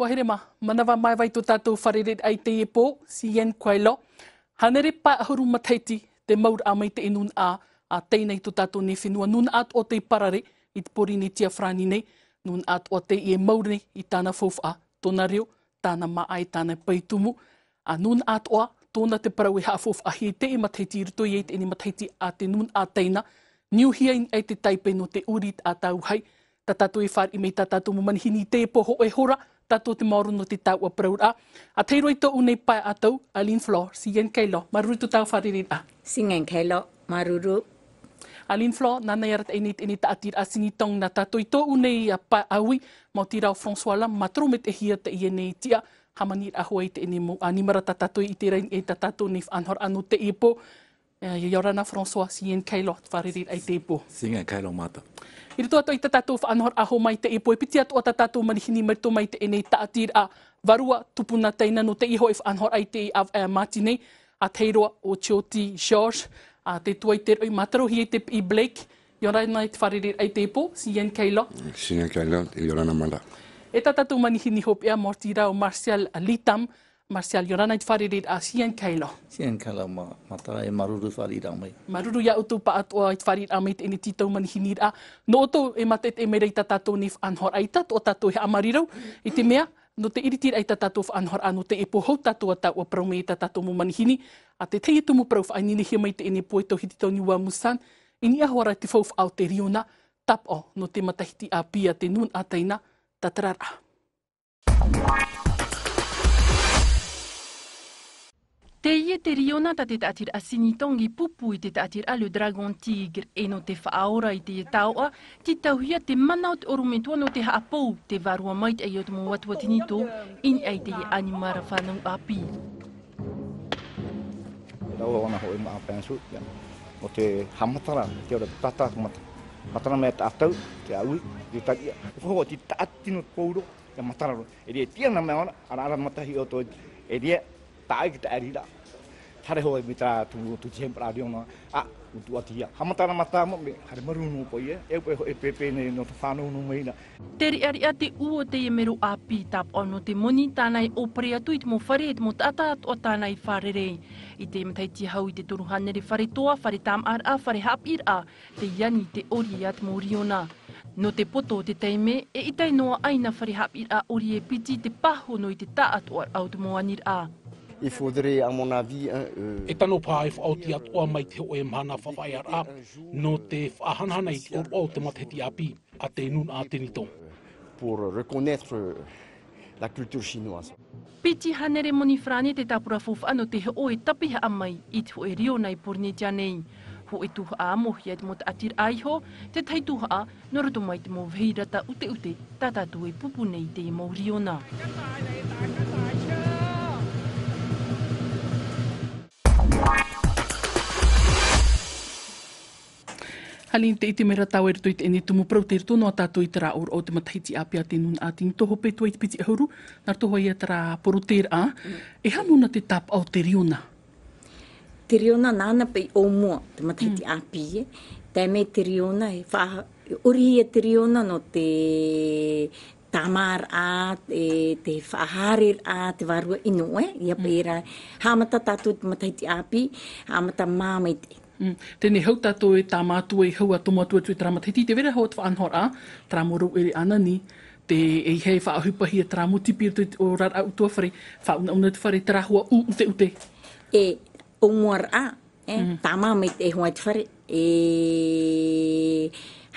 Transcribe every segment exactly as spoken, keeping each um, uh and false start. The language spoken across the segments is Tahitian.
Vahere mā, manava maeva i tō tātou fārereiraʻa i teie pō, Sian Kuailo. Hānere pae ʻahuru matahiti te mauraʻa mai te nūnaʻa teina i tō tātou nei fenua, nūnaʻa atoʻa tei parare i te Pōrīnetia farāni nei, nūnaʻa atoʻa teie e mau nei i tāna faufaʻa, tōna reo, tāna māʻa e tāna pae tumu. ʻA nūnaʻa atoʻa, tōna te parau e haʻafaufaʻahia i teie matahiti i roto i teie matahiti a te nūnaʻa teina, niuhia i niʻa i te taipe nō te ʻori i te ʻātaʻu hai. Tā tātou e fāriʻi mai tā tātou mau manihini i teie pō hōʻē hora, tātou te maoro nō te taua parauraʻa. ʻA tahi roa i tōʻu nei pae ʻātaʻu, Aline Flore, Sian Kuailo, māuruuru i tō tāua fārereiraʻa. Sian Kuailo, māuruuru. Aline Flore, nāna i arataʻi nei teie tāʻatiraʻa Sinitong nā tātou i tōʻu nei pae ʻāui, maoti rā ʻo François Lam, mātaro mai te hia teie nei tiʻa, hāmaniraʻa hoʻi teie mau ʻanimara tā tātou i ʻite ra i niʻa i tā tātou nei faʻanahoraʻa nō teie pō. E, ʻia ora na François, Sian Kuailo, fārereiraʻa i teie pō. Sian Kuailo mātou. I roto atoʻa i tā tātou faʻanahoraʻa hou mai teie pō, e piti atoʻa tā tātou manihini mai roto mai teie nei tāʻatiraʻa, Vārua Tupunateina nō teie hōʻē faʻanahoraʻa i teie ʻāvaʻe a Māti nei, ʻa tahi roa ʻo Tioti George, ʻa te tuai te roʻi mātarohia i te piʻi Blake, ʻia ora na i te fārereiraʻa i teie pō, Sian Kuailo. Sian Kuailo, ʻia ora na Mala. E tā tātou manihini hopeʻa, maoti rā ʻo Martial Litam, Martial, ʻia ora na i te fārereiraʻa, Sian Kuailo. Sian Kuailo, mā-, mātara e māuruuru fāriʻiraʻa mai. Māuruuru ia ʻoutou pāʻatoʻa i te fāriʻiraʻa mai teie nei tītau manihiniraʻa. Nō ʻoutou e mātaʻitaʻi mai ra i tā tātou nei faʻanahoraʻa, i tā atoʻa tātou e haʻamāuruuru, i te mea, nō te ʻiritiraʻa i tā tātou faʻanahoraʻa nō teie pō hou tātou ʻa taua parau mai i tā tātou mau manihini, ʻa te tahi tumu parau faʻaineinehia mai teie nei pō e tauhiti tau Niua Musan, i niʻa hoʻi ra i te faufaʻa o te riona, tāpaʻo nō te matahiti ʻāpī a te nūnaʻa teina, tātararaʻa. Teie te riona tā te tāʻatiraʻa Sinitong i pupu i te tāʻatiraʻa Le Dragon Tigre, e nō te faʻaora i teie taoʻa, tītauhia te mana o te ʻorometua nō te haʻapou, te vārua maitaʻi o te mau atua tinitō, i niʻa i teie ʻanimara fānau ʻāpī. Rau ana hoʻi mā pensu, ia. ʻO te haʻamatara, te ora tātā, te mata-, matara mai te ʻātau, te ʻāui, te tariʻa. E faʻahoʻi te tāʻati nō te pōuro, ia matara roa. E rē, e tiʻa na mea ora, ara, ara matahi o tō, e rē, tāʻi ki te ʻarira. Tare hoʻi mai tā tū, tū te hempara riona, a, utu ati ia. Haʻamatara mata mo, me, hare maru nō ko ia, e upe hoʻi pēpē nei nō te fānau nō mai na. Te riʻariʻa te ū o teie mero ʻāpī, tāpaʻo nō te moni tāna e ʻōpere atu i te mau fare, e te mau taʻata atoʻa tāna i fārerei. I te matahiti hau i te toru hānere fare toa, fare tāmāʻaraʻa, fare haʻapiʻiraʻa, tei ani te ʻori a te mau riona. Nō te poto o te taime, eʻita noa ʻaina fare haʻapiʻiraʻa ʻori e piti te pāhono i te taʻatoʻaraʻa o te mau aniraʻa. Il faudrait, à mon avis, hein, euh, E tano paha e faʻaoti atoʻa mai te hōʻē mahana faʻaʻearaʻa, nō te faʻahanahana i te ʻōroʻa o te matahiti ʻāpī, a te nūnaʻa Teniton. Pour reconnaître, euh, la culture chinoise. Piti hānere moni farāni te tāpura faufaʻa nō te hoʻo e tapihaʻa mai i te hōʻē riona i Pōrīnetia nei. Hōʻē tuhaʻa amohia te mau taʻatiraʻa iho, te tahi tuhaʻa, nō roto mai te mau vahiraʻa ʻuteʻute, tā tātou e pupu nei i te mau riona. Aline, tē ʻite mai ra tāua i roto i teie nei tumu parau, tei roto noa tātou i te rāʻau o te matahiti ʻāpī a te nūnaʻa Teniton, hope atu ai te piti ʻahuru, nā roto hoʻi ia terā porotēraʻa, e aha nō te tāpaʻo o te riona? Te riona nāna paʻi ʻōmua, te matahiti ʻāpī, e. Tae mai te riona, e faʻa-, ʻori ia te riona nō te tāmāraʻa, e, te faʻahaereraʻa, te vārua ʻino, e, ia paʻi ra, haʻamata tātou te matahiti ʻāpī, haʻamata māmā i te. Mm. Teie nei hou tātou e tāmā atu, e hou ā tomo atu atu i terā matahiti, tē vai ra hoʻi te faʻanahoraʻa, terā mau rauʻere ʻanani, te, e ʻeiaha e faʻaʻohipahia terā mau tipi i roto i te oraraʻa ʻutuāfare, faʻaunauna te fare, terā hoʻi ʻu-, ʻuteʻute. E, ʻōmuaraʻa, e, tāmā mai te hoʻi te fare, e,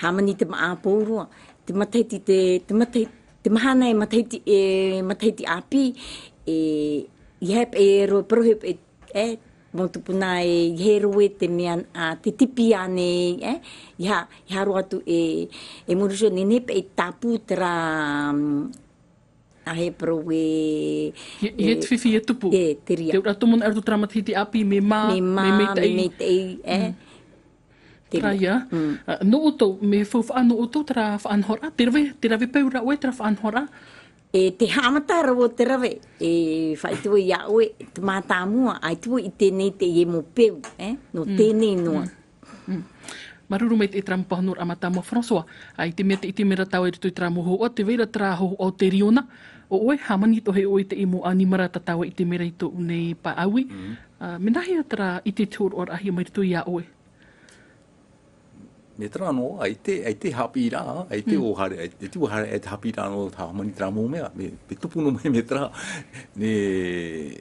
hāmani te māʻa pōroa, te matahiti, te, te matahi-, te mahana e matahiti, e, matahiti ʻāpī, e, I hea paʻi e roʻe, parau hea paʻi, e, mau tupuna e, i hea roʻe te mea, a, te tipi ānei, e, i hea, i hea roa atu e, e Mauricio, nehenehe paʻi e tāpū terā, mm, a hea parau e, Ia, ia e, te fifi e tupu. E, te reira. Te auraʻa tumu nā roto terā matahiti ʻāpī, mea mā, Mea mā, mea maitaʻi. mea maitaʻi, e. Mm. Te Terā reira. ia. Mm. A, nō ʻoutou, mea faufaʻa nō ʻoutou terā faʻanahoraʻa, te rave, te rave paʻi ra ʻoe terā faʻanahoraʻa. E, tē haʻamata ra vau te rave, e, faʻaʻite vau iā ʻoe, te mātāmua, ʻaita vau i ʻite nei teie mau peu, e, nō Mm. teie nei noa. Mm. Mm. Māuruuru maitaʻi terā mau pāhonoraʻa mātāmua François, ʻaita e mea tē ʻite mai ra tāua i roto i terā mau hōhoʻa, tē vai ra terā hōhoʻa o te riona, ʻo ʻoe, hāmani atoʻa hoʻi ʻoe i teie mau ʻanimara tā tāua i ʻite mai ra i tōʻu nei pae ʻāui. Mm. A, mea nāhea terā ʻite te hōroʻaraʻahia mai roto iā ʻoe? Mea terā noa, ʻaita, ʻaita e haʻapiʻiraʻa, ʻaita Mm. ʻo haere, ʻaita, ʻaita ʻo haere, ʻaita haʻapiʻiraʻa nō te hāmani terā mau mea, mea, mea tupu noa mai mea terā, mea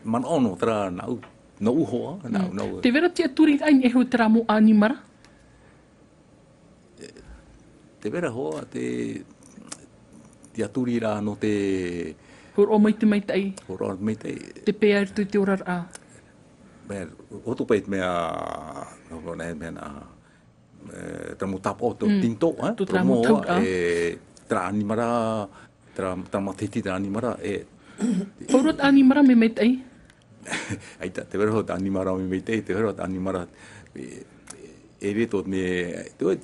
manaʻo noa terā nāʻu, nōʻu hoa, nā, Mm. nāʻu. Tē vai ra tiʻaturiraʻa i niʻa iho i terā mau ʻanimara? Tē vai ra hoa, te, tiʻaturiraʻa nō te Hōroʻa mai te maitaʻi. Hōroʻa mai te maitaʻi. Te peʻe i roto i te oraraʻa. Mea, ʻo tō paʻi te mea, nō, nō, nē, mea nā, e, terā mau tāpaʻo tō Mm. tinitō, e, Tō terā terā mau mau, tauraʻa. e, terā ʻanimara, terā, terā matahiti terā ʻanimara, e. Hōroʻa te ʻanimara mea maitaʻi? ʻAita, tē vai ra te ʻanimara mea maitaʻi, tē vai ra te ʻanimara, e, e, e riro tō mea, tē vai,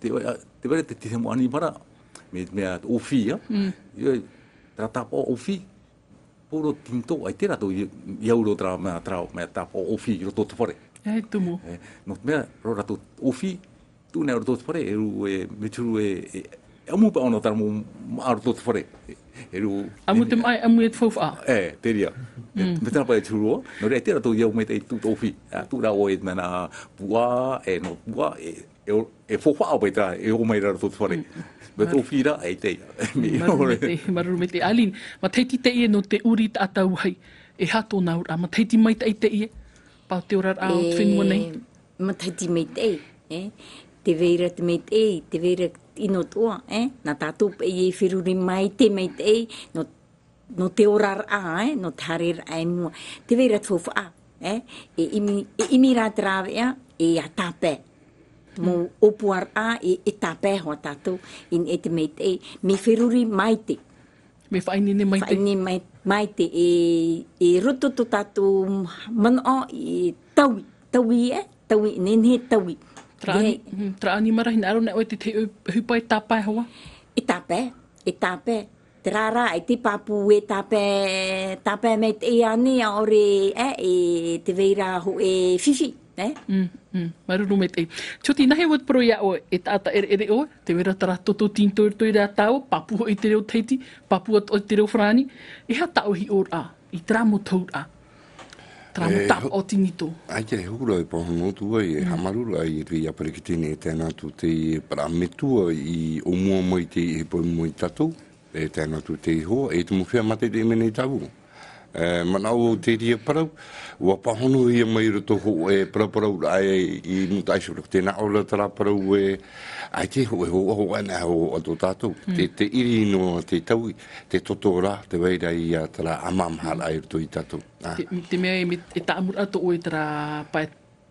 tē vai, tē vai ra te, te mau ʻanimara, mea, mea ʻōfī, ā. Mm. Ia, terā tāpaʻo ʻōfī, Poro tinitō, ʻaita rātou i, i au roa terā mea, terā mea tāpaʻo ʻōfī i roto o te fare. E tumu. E, nō te mea, roa rātou ʻōfī, tuʻu nei i roto o te fare, e rū, e, mea te huru e, e, e ʻamu paʻi ʻōna terā mau māʻa i roto o te fare. E, e rū, ʻAmu te māʻa, ʻamu e te faufaʻa. E, te reira. E, Mm. mea terā paʻi te huru, nō reira, ʻaita rātou i au maitaʻi i tuʻu ʻōfī. A, tuʻu rā ʻoe, mea nā puaʻa, e, nō puaʻa, e, e, e faufaʻa paʻi terā, e ō mai ra i roto o te fare. Mm. Mea tō fira, e te ia. Māuruuru maitaʻi, māuruuru maitaʻi. Aline, matahiti teie nō te ʻuri i te taʻata vāhi. E aha tōna auraʻa, matahiti maitaʻi teie? Paʻi te oraraʻa o te fenua nei. E, matahiti maitaʻi, e? Tē vai ra te maitaʻi, tē vai ra te ʻino atoʻa, e? Nā tātou paʻi e feruri mai te maitaʻi, nō nō te oraraʻa, e, nō te haereraʻa i mua. Tē vai ra te faufaʻa, e, e ʻimi, e ʻimi rā te rāveʻa, e ʻia tāpae. Te mau Mm. ʻōpuaraʻa, e, e tāpae hoʻi tātou, i niʻa i te maitaʻi, mea feruri maite. Mea faʻaineine maite. Faʻaineine mai, maite, e, e roto tō tātou manaʻo, e taui, taui, e, taui, nehenehe taui. Terā Ia ani-, mm, terā ʻanimara hinaʻaro nei ʻoe te, te ʻohipa e tāpae hoʻi? E tāpae, e tāpae. Terā rā, ʻaita e pāpū e tāpae, tāpae maitaʻi ānei, ʻaore, e, e tē vai ra hōʻē fifi, e? Mm, mm, māuruuru maitaʻi. Tioti, nāhea vau te parau iā ʻoe, e taʻata ʻereʻere ʻoe, tē vai ra terā toto tinitō i roto ia tāua, pāpū hoʻi i te reo Tahiti, pāpū atoʻa i te reo Farāni, e aha tā ʻoe hiʻoraʻa i terā mau tauraʻa, terā mau E, tāpaʻo ho-, tinitō? ʻAita e huru e pāhono atu ai, e Mm. haʻamāuruuru ai i te ia peretiteni e tae noa atu te parau metua i ʻōmua mai te ʻohipa i mua ia tātou, e tae noa atu te iho, e te mau feiā mātaʻitaʻi mai nei tāua. E, manaʻo vau te reira parau, ʻua pāhonohia mai roto hōʻē paraparau ra e i Mutaʻaisoro. Tē nā ʻō ra terā parau e, ʻaita e hōʻē hōhoʻa, hōhoʻa nā hōhoʻa tō tātou. Mm. Te, te ʻiri noa te taui, te toto rā, tē vai ra ia terā ʻāmaʻamaharaʻa i roto ia tātou. Ah. Te, te mea e, e tāʻamuraʻa atoʻa ʻoe terā pae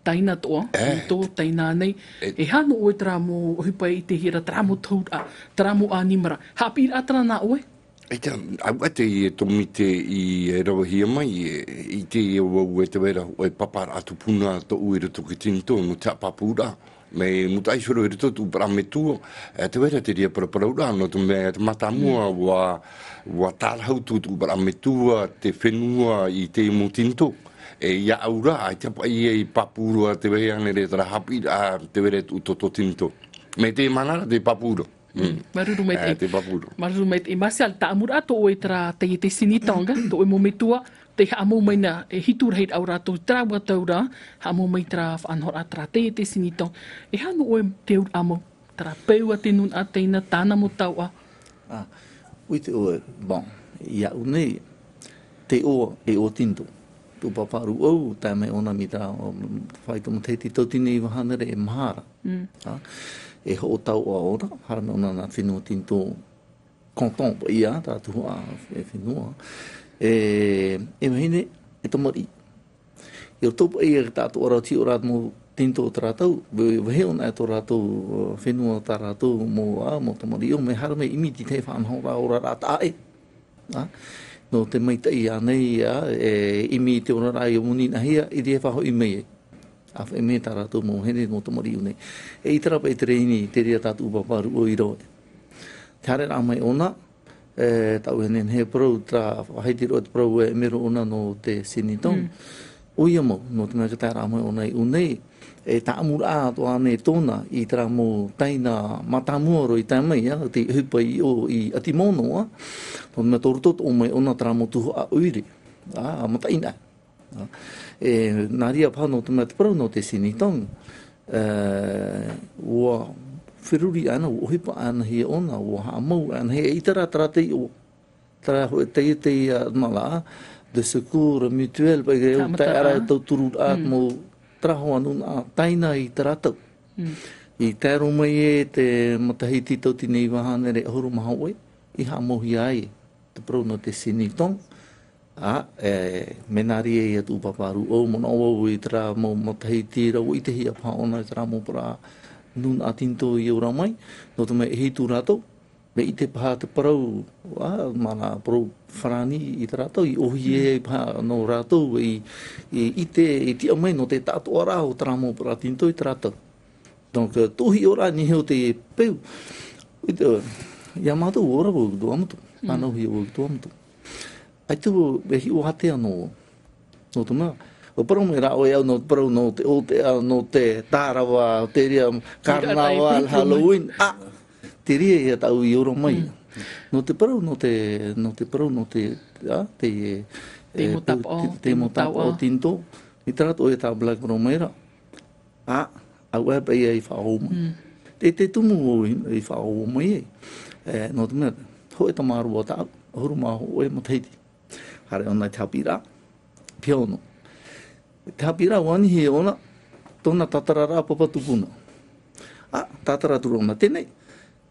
taina atoʻa, E. tō taina nei. E. E aha nō ʻoe terā mau ʻohipa i ʻitehia ra, terā mau tauraʻa, terā mau ʻanimara. Haʻapiʻiraʻa terā nā ʻoe? ʻAita, ʻaita e tōmite i, e ravehia mai, e, ʻite ia vau e tē vai ra hōʻē paparaʻa tupuna tōʻu i roto i te tinitō, nō te haʻapāpūraʻa. Mai Mutaʻaisoro i roto tōʻu parau metua, e tē vai ra te reira paraparauraʻa, nō te mea, te mātāmua, Mm. ʻua, ʻua tārahu atu tōʻu parau metua, te fenua i te mau tinitō. E ia au rā, ʻaita paʻi ia i pāpū roa tē vai ra ānei terā haʻapiʻiraʻa, tē vai ra tōʻu toto tinitō. Mai te mana ra te pāpū roa. Mm. Mm. Māuruuru maitaʻi. E, te pāpū roa. Māuruuru maitaʻi. Martial, tāʻamuraʻa tō ʻoe terā teie Tessiny Tonga, tō ʻoe mau metua, tei haʻamau mai na, e hitu rahiraʻa rātou i terā ua tauraʻa, haʻamau mai terā faʻanahoraʻa terā teie Tessiny Tonga. E aha nō ʻoe te auraʻa mau, terā peu a te nūnaʻa teie, tāna mau taoʻa? Ah, ʻua ʻite ʻoe, bon, iāʻu nei, te ʻoa, e ʻoa tinitō. Tōʻu pāpā rūʻau, tae mai ʻōna mai terā, um, fāito matahiti tauatini iva hānere e maha ra. Mm. Ah, e hoʻo taoʻa ʻōna, haere mai ʻōna nā fenua tinitō, canton paʻi ia, tā tuhaʻa e fenua. E, e vahine, e tamariʻi. I roto paʻi i te taʻatoʻaraʻa o te hiʻoraʻa mau tinitō o tā rātou, vā-, vāhi ʻōna e tō rātou, ā, fenua, tā rātou mau, ā, mau tamariʻi ʻō, mea haere mai ʻimi i te faʻanahoraʻa, oraraʻa taʻa ʻē. Ā, nō te maitaʻi ānei, ā, e ʻimi i te oraraʻa i ʻō moni nahia, i te faʻahoʻi mai ai. Ā, faʻaʻimi tā rātou mau vahine, mau tamariʻi ʻō nei. E ʻite rā paʻi te reini, te reira tā tuʻu pāpā rūʻau i rave. Te haereraʻa mai ʻōna, e, tāʻu e nehenehe e parau, terā faʻahiti roa te parau e mero ʻōna nō te Shentung. Mm. ʻOia mau, nō te mea ka taeraʻa mai ʻōna i ʻō nei, e tāʻamuraʻa atoʻa ānei tōna i terā mau taina mātāmua roa i tae mai, ā, te ʻohipa i ʻō i ʻati mau noa, nō te mea tō roto atoʻa mai ʻōna terā mau tuhaʻa ʻoire, ā, mataʻeinaʻe. Ā, e, nā reira paha nō te mea te parau nō te Shentung, e, ʻua feruri ʻana, ʻua ʻohipa ʻana hia ʻōna, ʻua haʻamau ʻana hia, e ʻite rā terā taiʻo, terā hōʻē taiete, ā, mala, de secours mutuel, paʻi, e, Tāʻamuraʻa. Tae ra e tauturu ra, Mm. mau terā hoa nūnaʻa taina i terā tau. Mm. I tae roa mai e te matahiti tauatini iva hānere ʻahuru mā hōʻē, i haʻamauhia ai te parau nō te Shentung. Ā, e, mea nā reira ia tuʻu pāpā rūʻau, manaʻo vau i terā mau matahiti ra, ʻua ʻitehia paha ʻōna i terā mau parau nūnaʻa tinitō i ora mai, nō te mea e hitu rātou, mea ʻite paha te parau, ā, mā nā parau farāni i tā rātou, i ʻōhie Mm. ai paha nō rātou, i, i ʻite, i tiʻa mai nō te taʻatoʻaraʻa o terā mau parau tinitō i tā rātou. Donc, tuʻu hiʻoraʻa i niʻa i te peu. I te, iā mātou, ʻo rā vau i Tuamotu. Mm. Fānauhia vau i Tuamotu. ʻAita vau e hiʻo ātea nō, nō te mea. ʻUa parau mai rā ʻoe au nō te parau nō te ʻōtea, nō te tārava, te reira, Carnaval, Halloween. Ā, te reira ia tāʻu i ora mai. Mm. Nō te parau, nō te, nō te parau, nō te, ā, te, Te e, mau tāpaʻo, te, te te mau mau tāpaʻo tāpaʻo. tinitō. I terā atoʻa e tā Black Brown mai ra. Ā, auaʻe paʻi ia i faʻaō mai. Mm. Te, te tumu vau i, i faʻaō mai ai. E, nō te mea, hōʻē tamaroa tāʻu, ʻahuru mā hōʻē matahiti. Haere ʻōna i te haʻapiʻiraʻa, piha ono. Te haʻapiʻiraʻa, ʻua anihia ʻōna, tōna tātararaʻa papa tupuna. Ā, tātara atu ra ʻōna, teie nei,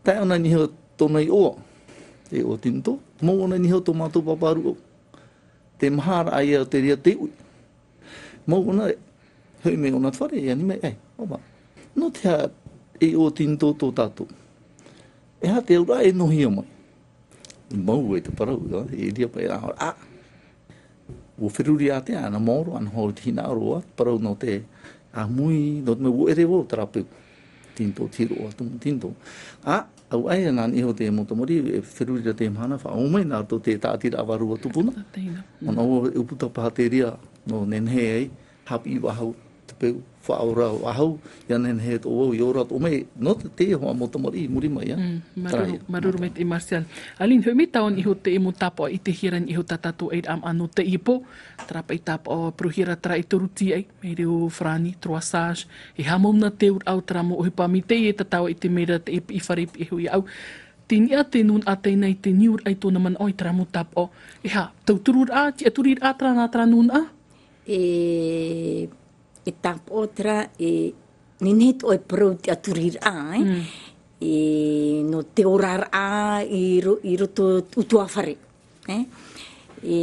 tae ʻōna i niʻa i tōna iʻoa, e iʻoa tinitō, mau ʻōna i niʻa i tō mātou pāpā rūʻau. Te maha ra ia o te reira tei ui. Mau ʻōna, hoʻi mai ʻōna i te fare, e ani mai, ʻē, ʻoia. Nō te aha e iʻoa tinitō tō tātou? E aha te auraʻa e nohia mai? Mau ai te parau, ā, i reira paʻi rā, ā, ʻua feruri ātea, ʻana maoro, ʻana hou te hinaʻaro, ā, parau nō te ʻāmui, nō te mea ʻua ʻere vau terā peu. Tinitō, te hiʻoraʻa tumu tinitō. Ā, auaʻe, nā niʻa iho te mau tamariʻi, e feruri ra te mahana, faʻaō mai nā roto i te tāʻatiraʻa vārua tupuna. Tātaina. Mm. Manaʻo vau e ʻūputa paha te reira, nō nehenehe ai, haʻapiʻi faʻahou te peu, faʻaora faʻahou, ʻia nehenehe atoʻa vau i ora atoʻa mai, nō te, te hoʻi mau tamariʻi i muri mai, ā. Mm, māuruuru, Terā ia, māuruuru māuruuru. maitaʻi Martial. Aline, hoʻi mai tāʻu i niʻa iho te mau tāpaʻo i ʻitehia ra i niʻa iho tā tātou ʻairāʻa nō te ipo, terā paʻi tāpaʻo, ā, parauhia ra terā e toru tīaʻi, mai reo farāni, trois sages, e haʻamau na te auraʻa o terā mau ʻohipa mai teie tātou i ʻite mai ra te piʻi fare, piʻi hau iāʻu. Tei niʻa te nūnaʻa taina i te niuraʻa i tōna manaʻo i terā mau tāpaʻo. E aha, tautururaʻa, tiʻaturiraʻa terā nā terā nūnaʻa? E, e tāpaʻo terā, e, nehenehe atoʻa e parau tiʻaturiraʻa, ē? Mm. E, nō te oraraʻa i ro-, i roto ʻutuāfare, ē? E,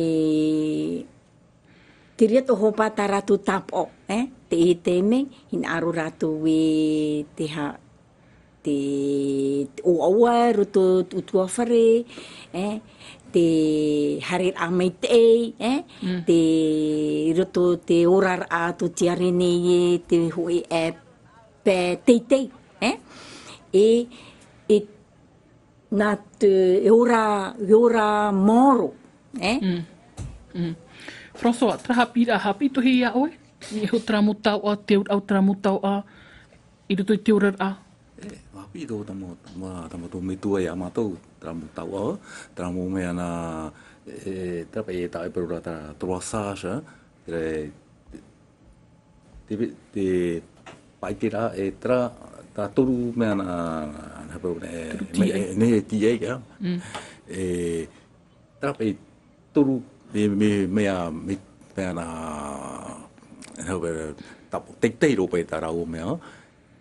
te reira atoʻa hopeʻa tā rātou tāpaʻo, ē? Te, i te mea, hinaʻaro rātou e te ha-, te, te ʻoaʻoa i roto ʻutuāfare, ē, te haereraʻa maitaʻi, ē, Mm. te, i roto te oraraʻa tō te ʻāreʻa nei, ē, te hōʻē, ē, pae teitei, ē, e, e, nā te, e ora, e ora maoro, ē. Mm. Mm. François, terā haʻapiʻiraʻa, haʻapiʻi atoʻa iā ʻoe, i niʻa iho terā mau taoʻa, te auraʻa o terā mau taoʻa, i roto i te oraraʻa. E, haʻapiʻi atoʻa tā mau, mā, tā mātou metua iā mātou, terā mau taoʻa, terā mau mea nā, e, terā paʻi e tā e parau ra terā trois sages, terā, te, te, paʻi terā, e terā, tā toru mea nā, nā, nā, parau ra, e, Toru tīaʻi. e, nei e tīaʻi, ā. Mm. E, Terā paʻi toru, me, me, mea, me, mea nā, e, hau, e, tāpaʻo teitei roa paʻi tā rāua mea,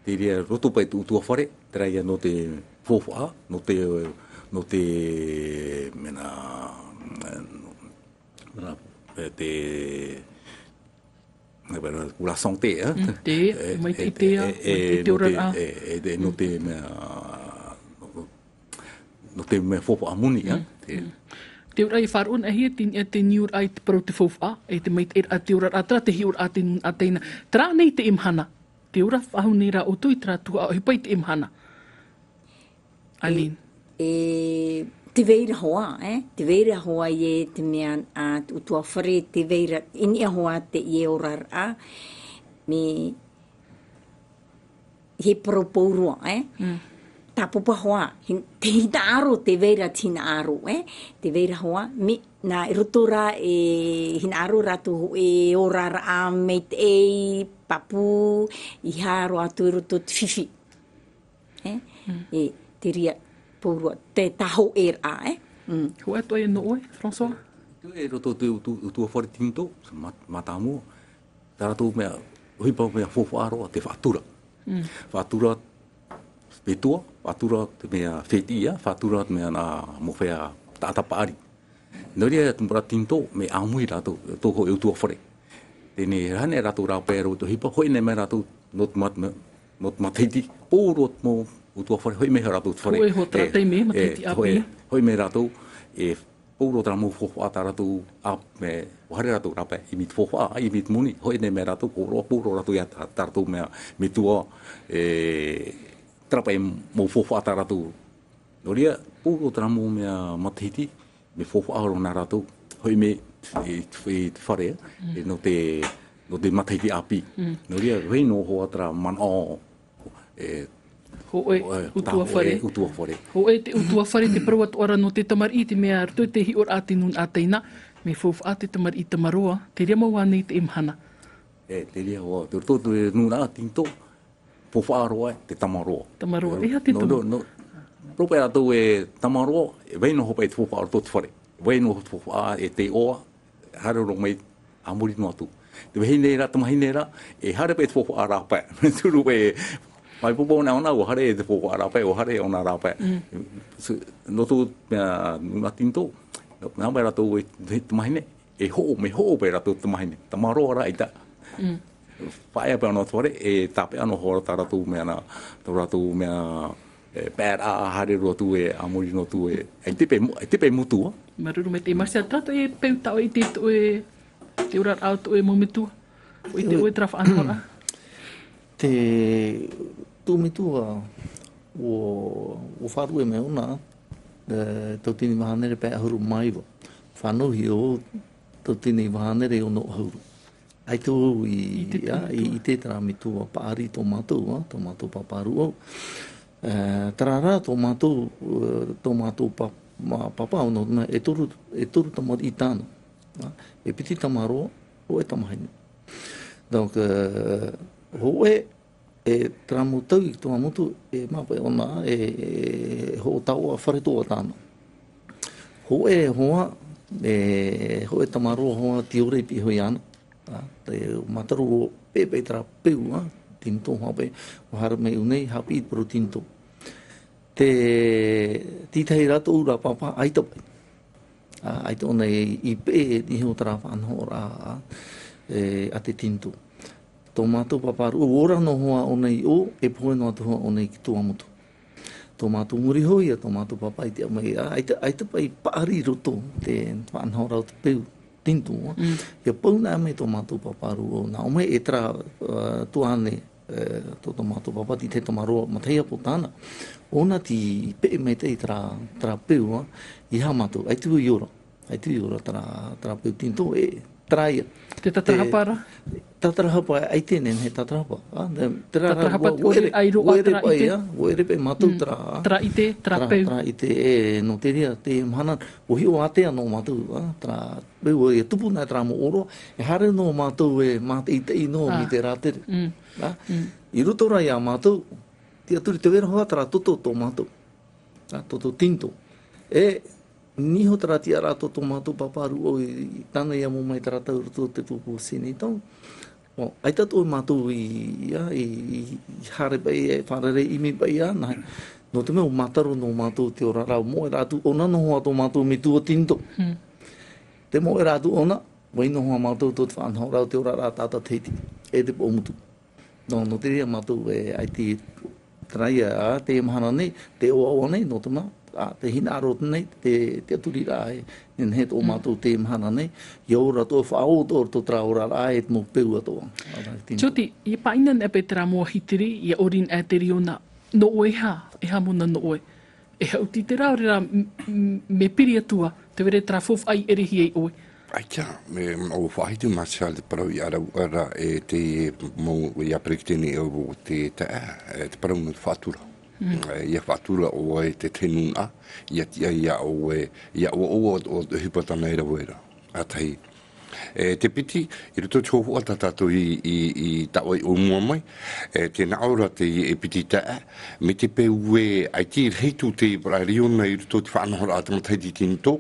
te reira roto paʻi tō ʻutuāfare, terā ia nō te faufaʻa, nō te, nō te, mea nā, nō, Nā, e te, nā, nā, pour la santé, hein? Mm, te, e, mai te e, ite, e, mai te e, ite nō te, oraraʻa. E, e, e, nō te mea, nō te mea faufaʻa moni, hein? Mm, te mm. Te oraraʻa i faʻaroʻo na hia, te, e te niu oraraʻa i te parau te faufaʻa, e te maitaʻi ra te oraraʻa, terā te hiʻoraʻa a te, a teie nei. Terā nei te mahana. Te ora faʻahou nei rā ʻoutou i terā tuhaʻa ʻohipa i te mahana. Aline. E, e, tē vai ra hoʻi, e? Tē vai ra hoʻi e te mea, a, te ʻutuāfare, tē vai ra, i niʻa hoʻi teie oraraʻa, mea, he parau pauroa, e? Mm. Tāpapa hoʻi, hin-, te hinaʻaro, tē vai ra te hinaʻaro, e? Tē vai ra hoʻi, mea, nā, i roto rā, e, hinaʻaro rātou hōʻē oraraʻa maitaʻi, pāpū, i hāroʻa atu i roto te fifi. E, mm. E, te reira pauroa, te taho e rā, e? Mm. Hōʻē atoʻa e nō ʻoe, François? Te roto te utu-, ʻutuāfare Tinitō, mā-, mātāmua, tā rātou mea, ʻohipa mea faufaʻa roa, te faʻatura. Mm. Faʻatura metua, faʻatura te mea fetiʻa, faʻatura te mea nā mōfeha taʻata paʻari. Nō reira, te mau Tinitō, mea ʻāmui rātou, tō hōʻē ʻutuāfare. Teie nei, rānei rātou rāpae roa te ʻohipa, hoʻi nei mai rātou, nō te mat-, nō te matahiti, pauroa te mau ʻutuāfare, hoʻi mai rātou te fare. Hoʻi, hoʻi, terā e, taime, e, matahiti ʻāpī. Hoʻi, hoʻi mai rātou, e, pauroa terā mau faufaʻa tā rātou, a, mea, ʻua haere rātou rāpae, ʻimi te faufaʻa, ʻimi te moni, hoʻi nei mai rātou, pauroa, pauroa rātou ia tā, tā rātou mea, metua, e, terā paʻi mau faufaʻa tā rātou. Nō reira, pauroa terā mau mea matahiti, mea faufaʻa roa nā rātou, hoʻi mai i, i te fare, mm, e nō te, nō te matahiti ʻāpī. Mm. Nō reira, vai noa hoʻi terā manaʻo, e, hōʻē, e, ʻutuāfare. Hōʻē ʻutuāfare. Hōʻē te ʻutuāfare, te parau atoʻa ra nō te tamariʻi, te mea roto i te hiʻoraʻa a te nūnaʻa teie nei, mea faufaʻa te tamariʻi tamaroa, te reira mau ānei te mahana. E, te reira hoʻi, te roto te nūnaʻa Tinitō, faufaʻa roa, te tamaroa. Tamaroa, e aha te tama-, nō, nō, rāpae rātou e tamaroa, e vai noa hoʻi paʻi te faufaʻa roto te fare. Vai noa te faufaʻa e te iʻoa, haere roa mai, a muri noa atu. Te vahine ra, tamahine ra, e haere paʻi te faufaʻa rāpae. Turu e, mai popo nei ʻōna, ʻua haere te faufaʻa rāpae, ʻua haere ʻōna rāpae. Mm. So, nō tō, mea, nūnaʻa Tinitō, nā, nā mai rātou e, te tamahine, e hoʻo, mea hoʻo paʻi rātou tamahine. Tamaroa rā ʻaita. Mm. Faʻaea paʻi ʻōna te fare, e tāpeʻa noa hoʻi tā rātou mea nā, tō rātou mea, e, pae ra, haere roa atu e, a muri noa atu e, ʻaita paʻi mo-, ʻaita paʻi motu, a? Māuruuru maitaʻi, Marcia, terā atoʻa e peu tā ʻoe i ʻite i tō ʻoe, te oraraʻa o tō ʻoe mau metua. ʻUa ʻite ʻoe terā faʻanahoraʻa. Te, tō metua, ʻua, ʻua faʻaruʻe mai ʻōna, e, tauatini mā hānere pae ʻahuru mā iva. Fānauhia tauatini iva hānere ono ʻahuru. ʻAita vau i, i te, a, i, i te terā metua paʻari tō mātou, a, tō mātou pāpā rūʻau. E, terā rā tō mātou, e, tō mātou pā-, mā-, pāpā, nō, nā, e toru, e toru tamariʻi tāna. A, e piti tamaroa, hōʻē tamahine. Donc, e, hōʻē, e terā mau tau i Tuamotu, e māpaʻo ʻōna, e, e hoʻo taoʻa fare toa tāna. Hōʻē hoʻi, e, hōʻē tamaroa hoʻi, tiore i piʻi hoʻi ana. A, te mātaro ʻua peʻepeʻe terā peu, a, Tinitō hoʻi paʻi, ʻua haere mai ʻō nei, haʻapiʻi i te parau Tinitō. Te, tītahi rā tōʻu rā pāpā, ʻaita paʻi. A, ʻaita ʻōna i, i peʻe e niho terā faʻanahoraʻa, a, e, a te Tinitō. Tō mātou pāpā rūʻau, ʻua ora noa hoʻi ʻōna i ʻō, e pohe noa atu hoʻi ʻōna i Tuamotu. Tō mātou muri iho ïa, tō mātou pāpā i te ʻāmui, a, ʻaita, ʻaita paʻi paʻari i roto te faʻanahoraʻa o te peu Tinitō, a. Mm. ʻIa pau anaʻe mai tō mātou pāpā rūʻau, nā ʻō mai e terā, a, tuahine, e, tō, tō mātou pāpā, tītahi tamaroa, matahiapo tāna. ʻŌna tei peʻe maitaʻi terā, terā peu, a, i hā mātou, ʻaita vau i ora. ʻAita vau i ora terā, terā peu Tinitō, e, terā ïa. Te tātarahapa ra? Te tātarahapa, ʻaita e nehenehe e tātarahapa. A, te, terā, tātarahapa, ʻua, ʻua ʻore, ʻere, ʻa i roaʻa ʻua ʻere terā paʻi, ʻite? A, ʻua ʻere paʻi mātou, mm, terā, terā ʻite, terā peu. Terā ʻite, e, nō te reira, te mahana, ʻua hiʻo ātea noa mātou, a, terā peu, ʻua tupu na terā mau ʻōroʻa, e haere noa mātou e mātaʻitaʻi noa, a, mai te rātere. Mm. A? Mm. I roto rā iā mātou, tiʻaturi tē vai ra hoʻi terā toto tō mātou. A, toto Tinitō. E, niho terā tiʻaraʻa tō tō mātou pāpā rūʻau i, i tāna i amo mai terā tau i roto i te pupu Tinitō. Bom, ʻaita atoʻa mātou i, ia, i, i, i haere paʻi, e fārerei ʻimi paʻi, ia, nā, nō te mea ʻua mātaro noa mātou te oraraʻa, ʻua moʻe rā atu, ʻōna noa hoʻi tō mātou metua Tinitō. Hmm. Te mau e rā atu ʻona, vai noa hoʻi mātou tō te faʻanahoraʻa o te oraraʻa tātaʻitahi e te pōmutu. Nō, nō te reira mātou e ʻaita i taraia ā, te mahana nei, te ʻoaʻoa nei, nō te mea, ā, te hinaʻaro nei, te, te aturiraʻa e, nehenehe tō mātou te mahana nei, ʻia ora tō faʻaʻoto, tō terā oraraʻa e te mau peu atoʻa. Tioti, ʻia pāʻina anaʻe paʻi terā mau hitiri, ʻia ʻori anaʻe te riona, nō ʻoe e aha, e aha mōna nō ʻoe. E haʻuti terā, ʻaore rā, m-, m-, mea piri atu ā, tē vai ra terā faufaʻa i ʻerehia ai ʻoe. ʻAita, mea, manaʻo faʻahiti Marshall te parau i ʻaraʻara e te mau, ʻia peretiteni o te taeaʻe, e te parau nō te faʻatura. Mm. E, ʻia faʻatura ʻoe i te nūnaʻa, ʻia tiʻa ia ʻoe, ʻia ʻoaʻoa ʻo, ʻo, ʻohipa tāna e rave ra. ʻA tahi. E, te piti, i roto i te hōhoʻa tā tātou i, i, i taʻo i mua mai, e, tē nā ʻō ra te, e piti taeaʻe, mai te peu ē, ʻaita i rahi atu te parau riona i roto i te faʻanahoraʻa a te matahiti tinitō,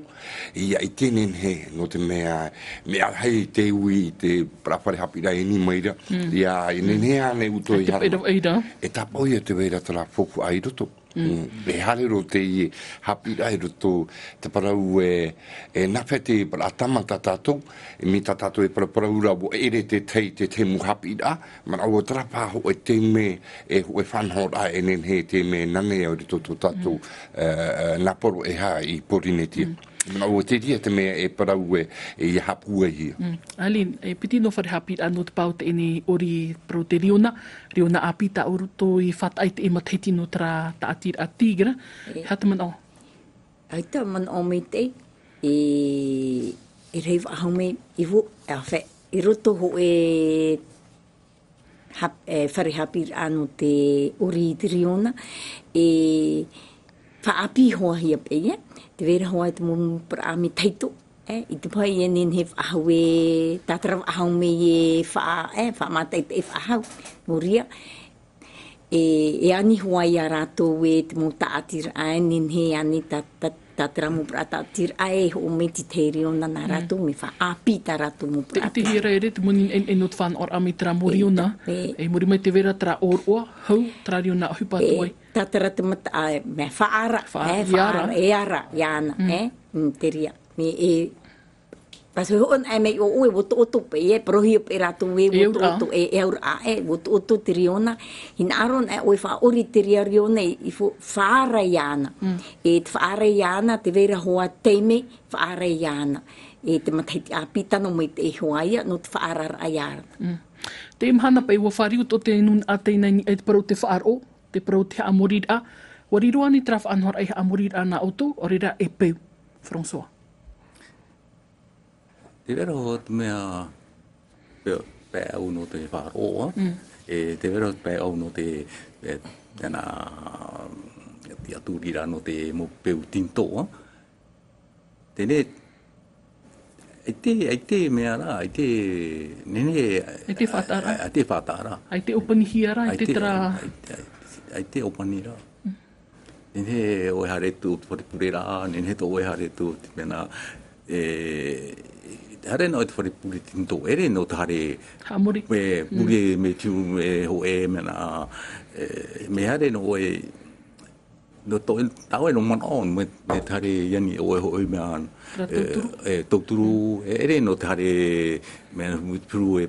ʻia ʻite nehenehe, nō te mea, mea rahi te ui, te parau fare haʻapiʻiraʻa i niʻa mai ra, mm, ʻia, ʻia nehenehe ānei ʻoutou e haere mai. E tāpaʻo ia tē vai ra terā faufaʻa i roto. Mm. Mm. E haere roa teie haʻapiʻiraʻa i roto i te parau e, e nāfea te parau tāmata tā tātou, e mai tā tātou e paraparau ra, ʻua ʻere te tahi, te tahi mau haʻapiʻiraʻa, manaʻo terā paʻi hōʻē taime, e hōʻē faʻanahoraʻa e nehenehe te mea nā nei i roto tō tātou, mm, e, e, nā poro e aha i Pōrīnetia. Mm. Manaʻo te reira te mea e parau e, e ʻia haʻapūaihia. Mm. Aline, e piti noa fare haʻapiʻiraʻa nō te pae o teie nei ʻori parau te riona, riona ʻāpī tā ʻoutou i faʻataʻa i teie matahiti nō terā tāʻatiraʻa Tigre. E. E aha te manaʻo? ʻAita manaʻo maitaʻi, e, e rahi faʻahou mai i vo-, ʻa, fē-, i roto hōʻē hap-, e, fare haʻapiʻiraʻa nō te ʻori i te riona, e faʻaʻāpī hoʻi ia paʻi, e, tē vai ra hoʻi te mau parau mea tahito, e, i te pae e nehenehe faʻahou e, tātara faʻahou mai e faʻa-, e, faʻamātaʻitaʻi faʻahou, nō reira, e, e ani hoʻi ia rātou e te mau tāʻatiraʻa, e nehenehe ani tā, tā, tā terā mau parau tāʻatiraʻa e hoʻo mai te tahi riona nā rātou, mea faʻaʻāpī tā rātou mau parau tāʻatiraʻa. Te, te hia ra ʻere, te moni e, e nō te faʻanahoraʻa mai terā mau riona, e, i muri mai tē vai ra terā ʻōroʻa, hau, terā riona ʻohipa atu ai. E, tātara te mata-, ā, mea faʻaara, faʻa-, e, ʻia ara. Faʻaara, e ara, iāna, mm, e, mm, te reira. Mea, e, Pasi hoʻo anaʻe mai ʻo ʻoe, ʻua ʻotoʻoto paʻi, e, parauhia paʻi rātou e, e ʻua ʻotoʻoto, e, e auraʻa, e, ʻua ʻotoʻoto te riona, hinaʻaro anaʻe ʻoe e faʻaʻori te reira riona i, i fo-, faʻaara iāna. Mm. E te faʻaara iāna, tē vai ra hoʻi taime faʻaara iāna. E te matahiti ʻāpī tano mai te iho ia, nō te faʻaararaʻa iāna. Mm. Teie mahana paʻi ʻua fāriu tō te nūnaʻa teie nei, e te parau te faʻaroʻo, te parau te haʻamoriraʻa, ʻua riro ānei terā faʻanahoraʻa i haʻamoriraʻa nā ʻoutou, ʻaore rā e peu. François. Tē vai ra hoʻi te mea, pae, pae au nō te faʻaroʻo, mm, e tē vai ra te pae au nō te, e, tēnā, te aturiraʻa nō te mau peu tinitō, ā. Teie, ʻaita, ʻaita mea ra, ʻaita, nehenehe, ʻaita faʻataʻa ra. ʻAita faʻataʻa ra. ʻAita ʻōpanihia ra, ʻaita, ʻaita terā. ʻAita, ʻaita, ʻaita ʻōpani ra. Mm. Nehenehe ʻoe e haere atu i te fare pure ra, nehenehe atoʻa ʻoe e haere atu i te mea, e, haere noa ʻoe i te fare pure tinitō, ʻere noa te haere. Haʻamori. E, pure, mm, mea tiu, e, hōʻē, mea nā, e, mea haere noa ʻoe, nō tō, tā ʻoe noa manaʻo, mea, mea te haere i ani ʻoe hōʻē mea, terā, e, tauturu. E, tauturu, e, ʻere noa te haere, mea, puru e,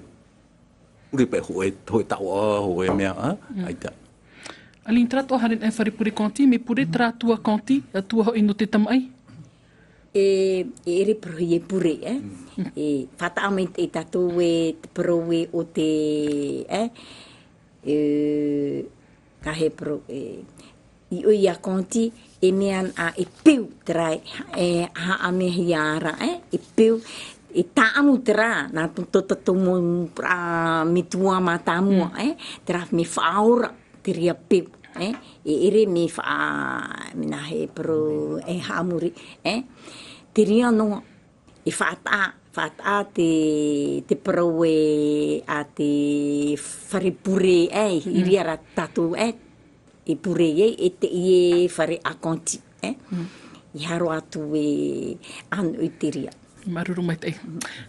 pure paʻi hōʻē, hōʻē taoʻa, hōʻē mea, ā? Mm. ʻAita. Aline, terā atoʻa haere anaʻe fare pure Conti, mea pure terā tua Conti, ā, tua hoʻi nō te tamaʻi? E, e ʻere parauhia e pure, e? Mm. E, faʻataʻa mai te, tātou e te parau e o te, e? E, ka he parau, e, i ʻō ia Conti, e mea nā e peu terā, e, haʻamehia ra, e, e peu, e tāʻamu terā, nā tō, tō tātou mau, ā, metua mātāmua, mm, e, terā mea faʻaora, te reira peu, e, e ʻere mea faʻa-, mea nā he parau, e, haʻamori, e, te reira noa, e faʻataʻa, faʻataʻa te, te parau e, a te fare pure, e, i reira rā tātou, e, e pure ai, e teie fare a Conti, e. Mm. ʻIa haere atu e, ʻano i te reira. Māuruuru maitaʻi.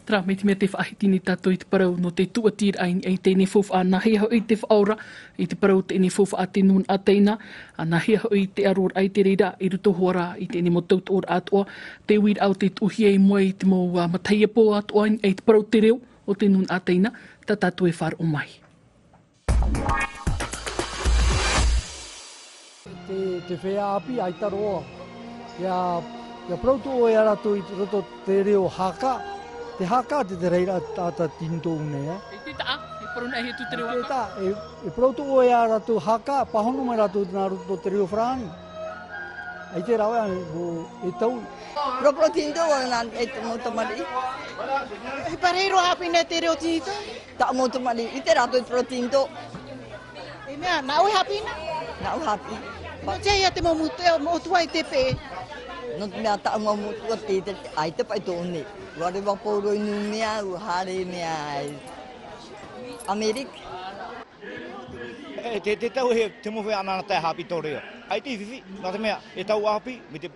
Terā, mai te mea tē faʻahiti nei tātou i te parau nō te tūʻatiraʻa i teie nei faufaʻa, nāhea hoʻi te faʻaora i te parau teie nei faufaʻa te nūnaʻa Taina, ā, nāhea hoʻi te ʻaroraʻa i te reira i roto hoʻi rā i teie nei mau tautoʻoraʻa atoʻa, te uiraʻa o te tuʻuhia i mua i te mau, ā, matahiapo atoʻa i te parau te reo o te nūnaʻa Taina, tā tātou e faʻaroʻo mai. Te, te feiā ʻāpī, ʻaita roa. ʻIa, ʻia parau atoʻa ia rātou i roto te reo Haka. Te Haka, te, te reira taʻata Tinitō nei, ē? E te taʻa, e parau nā hea atu te reo Haka? E, e parau atoʻa ia rātou Haka, pāhono mai rātou nā roto te reo Farāni. ʻAita rā ʻoe, ʻo, e tau. Parau, parau Tinitō, ʻo nā, e te mau tamariʻi. E parau roa haʻapiʻi nā te reo Tinitō? Taʻu mau tamariʻi, ʻite rātou i te parau Tinitō. E mea, nā ʻoe haʻapiʻi na? Nā ʻoe haʻapiʻi. Nō te aha te mau motu-, motuʻa i te peʻe? Nō te mea taʻu mau motuʻa te, te, ʻaita paʻi tō nei. ʻUa reva pauroa i Numea, ʻua haere mea i Amerika. E, te, te tau e, te mau feiā anaana tae haʻapiʻi tō reo. ʻAita i fifi, nō te mea, e tau ʻāpī, mai te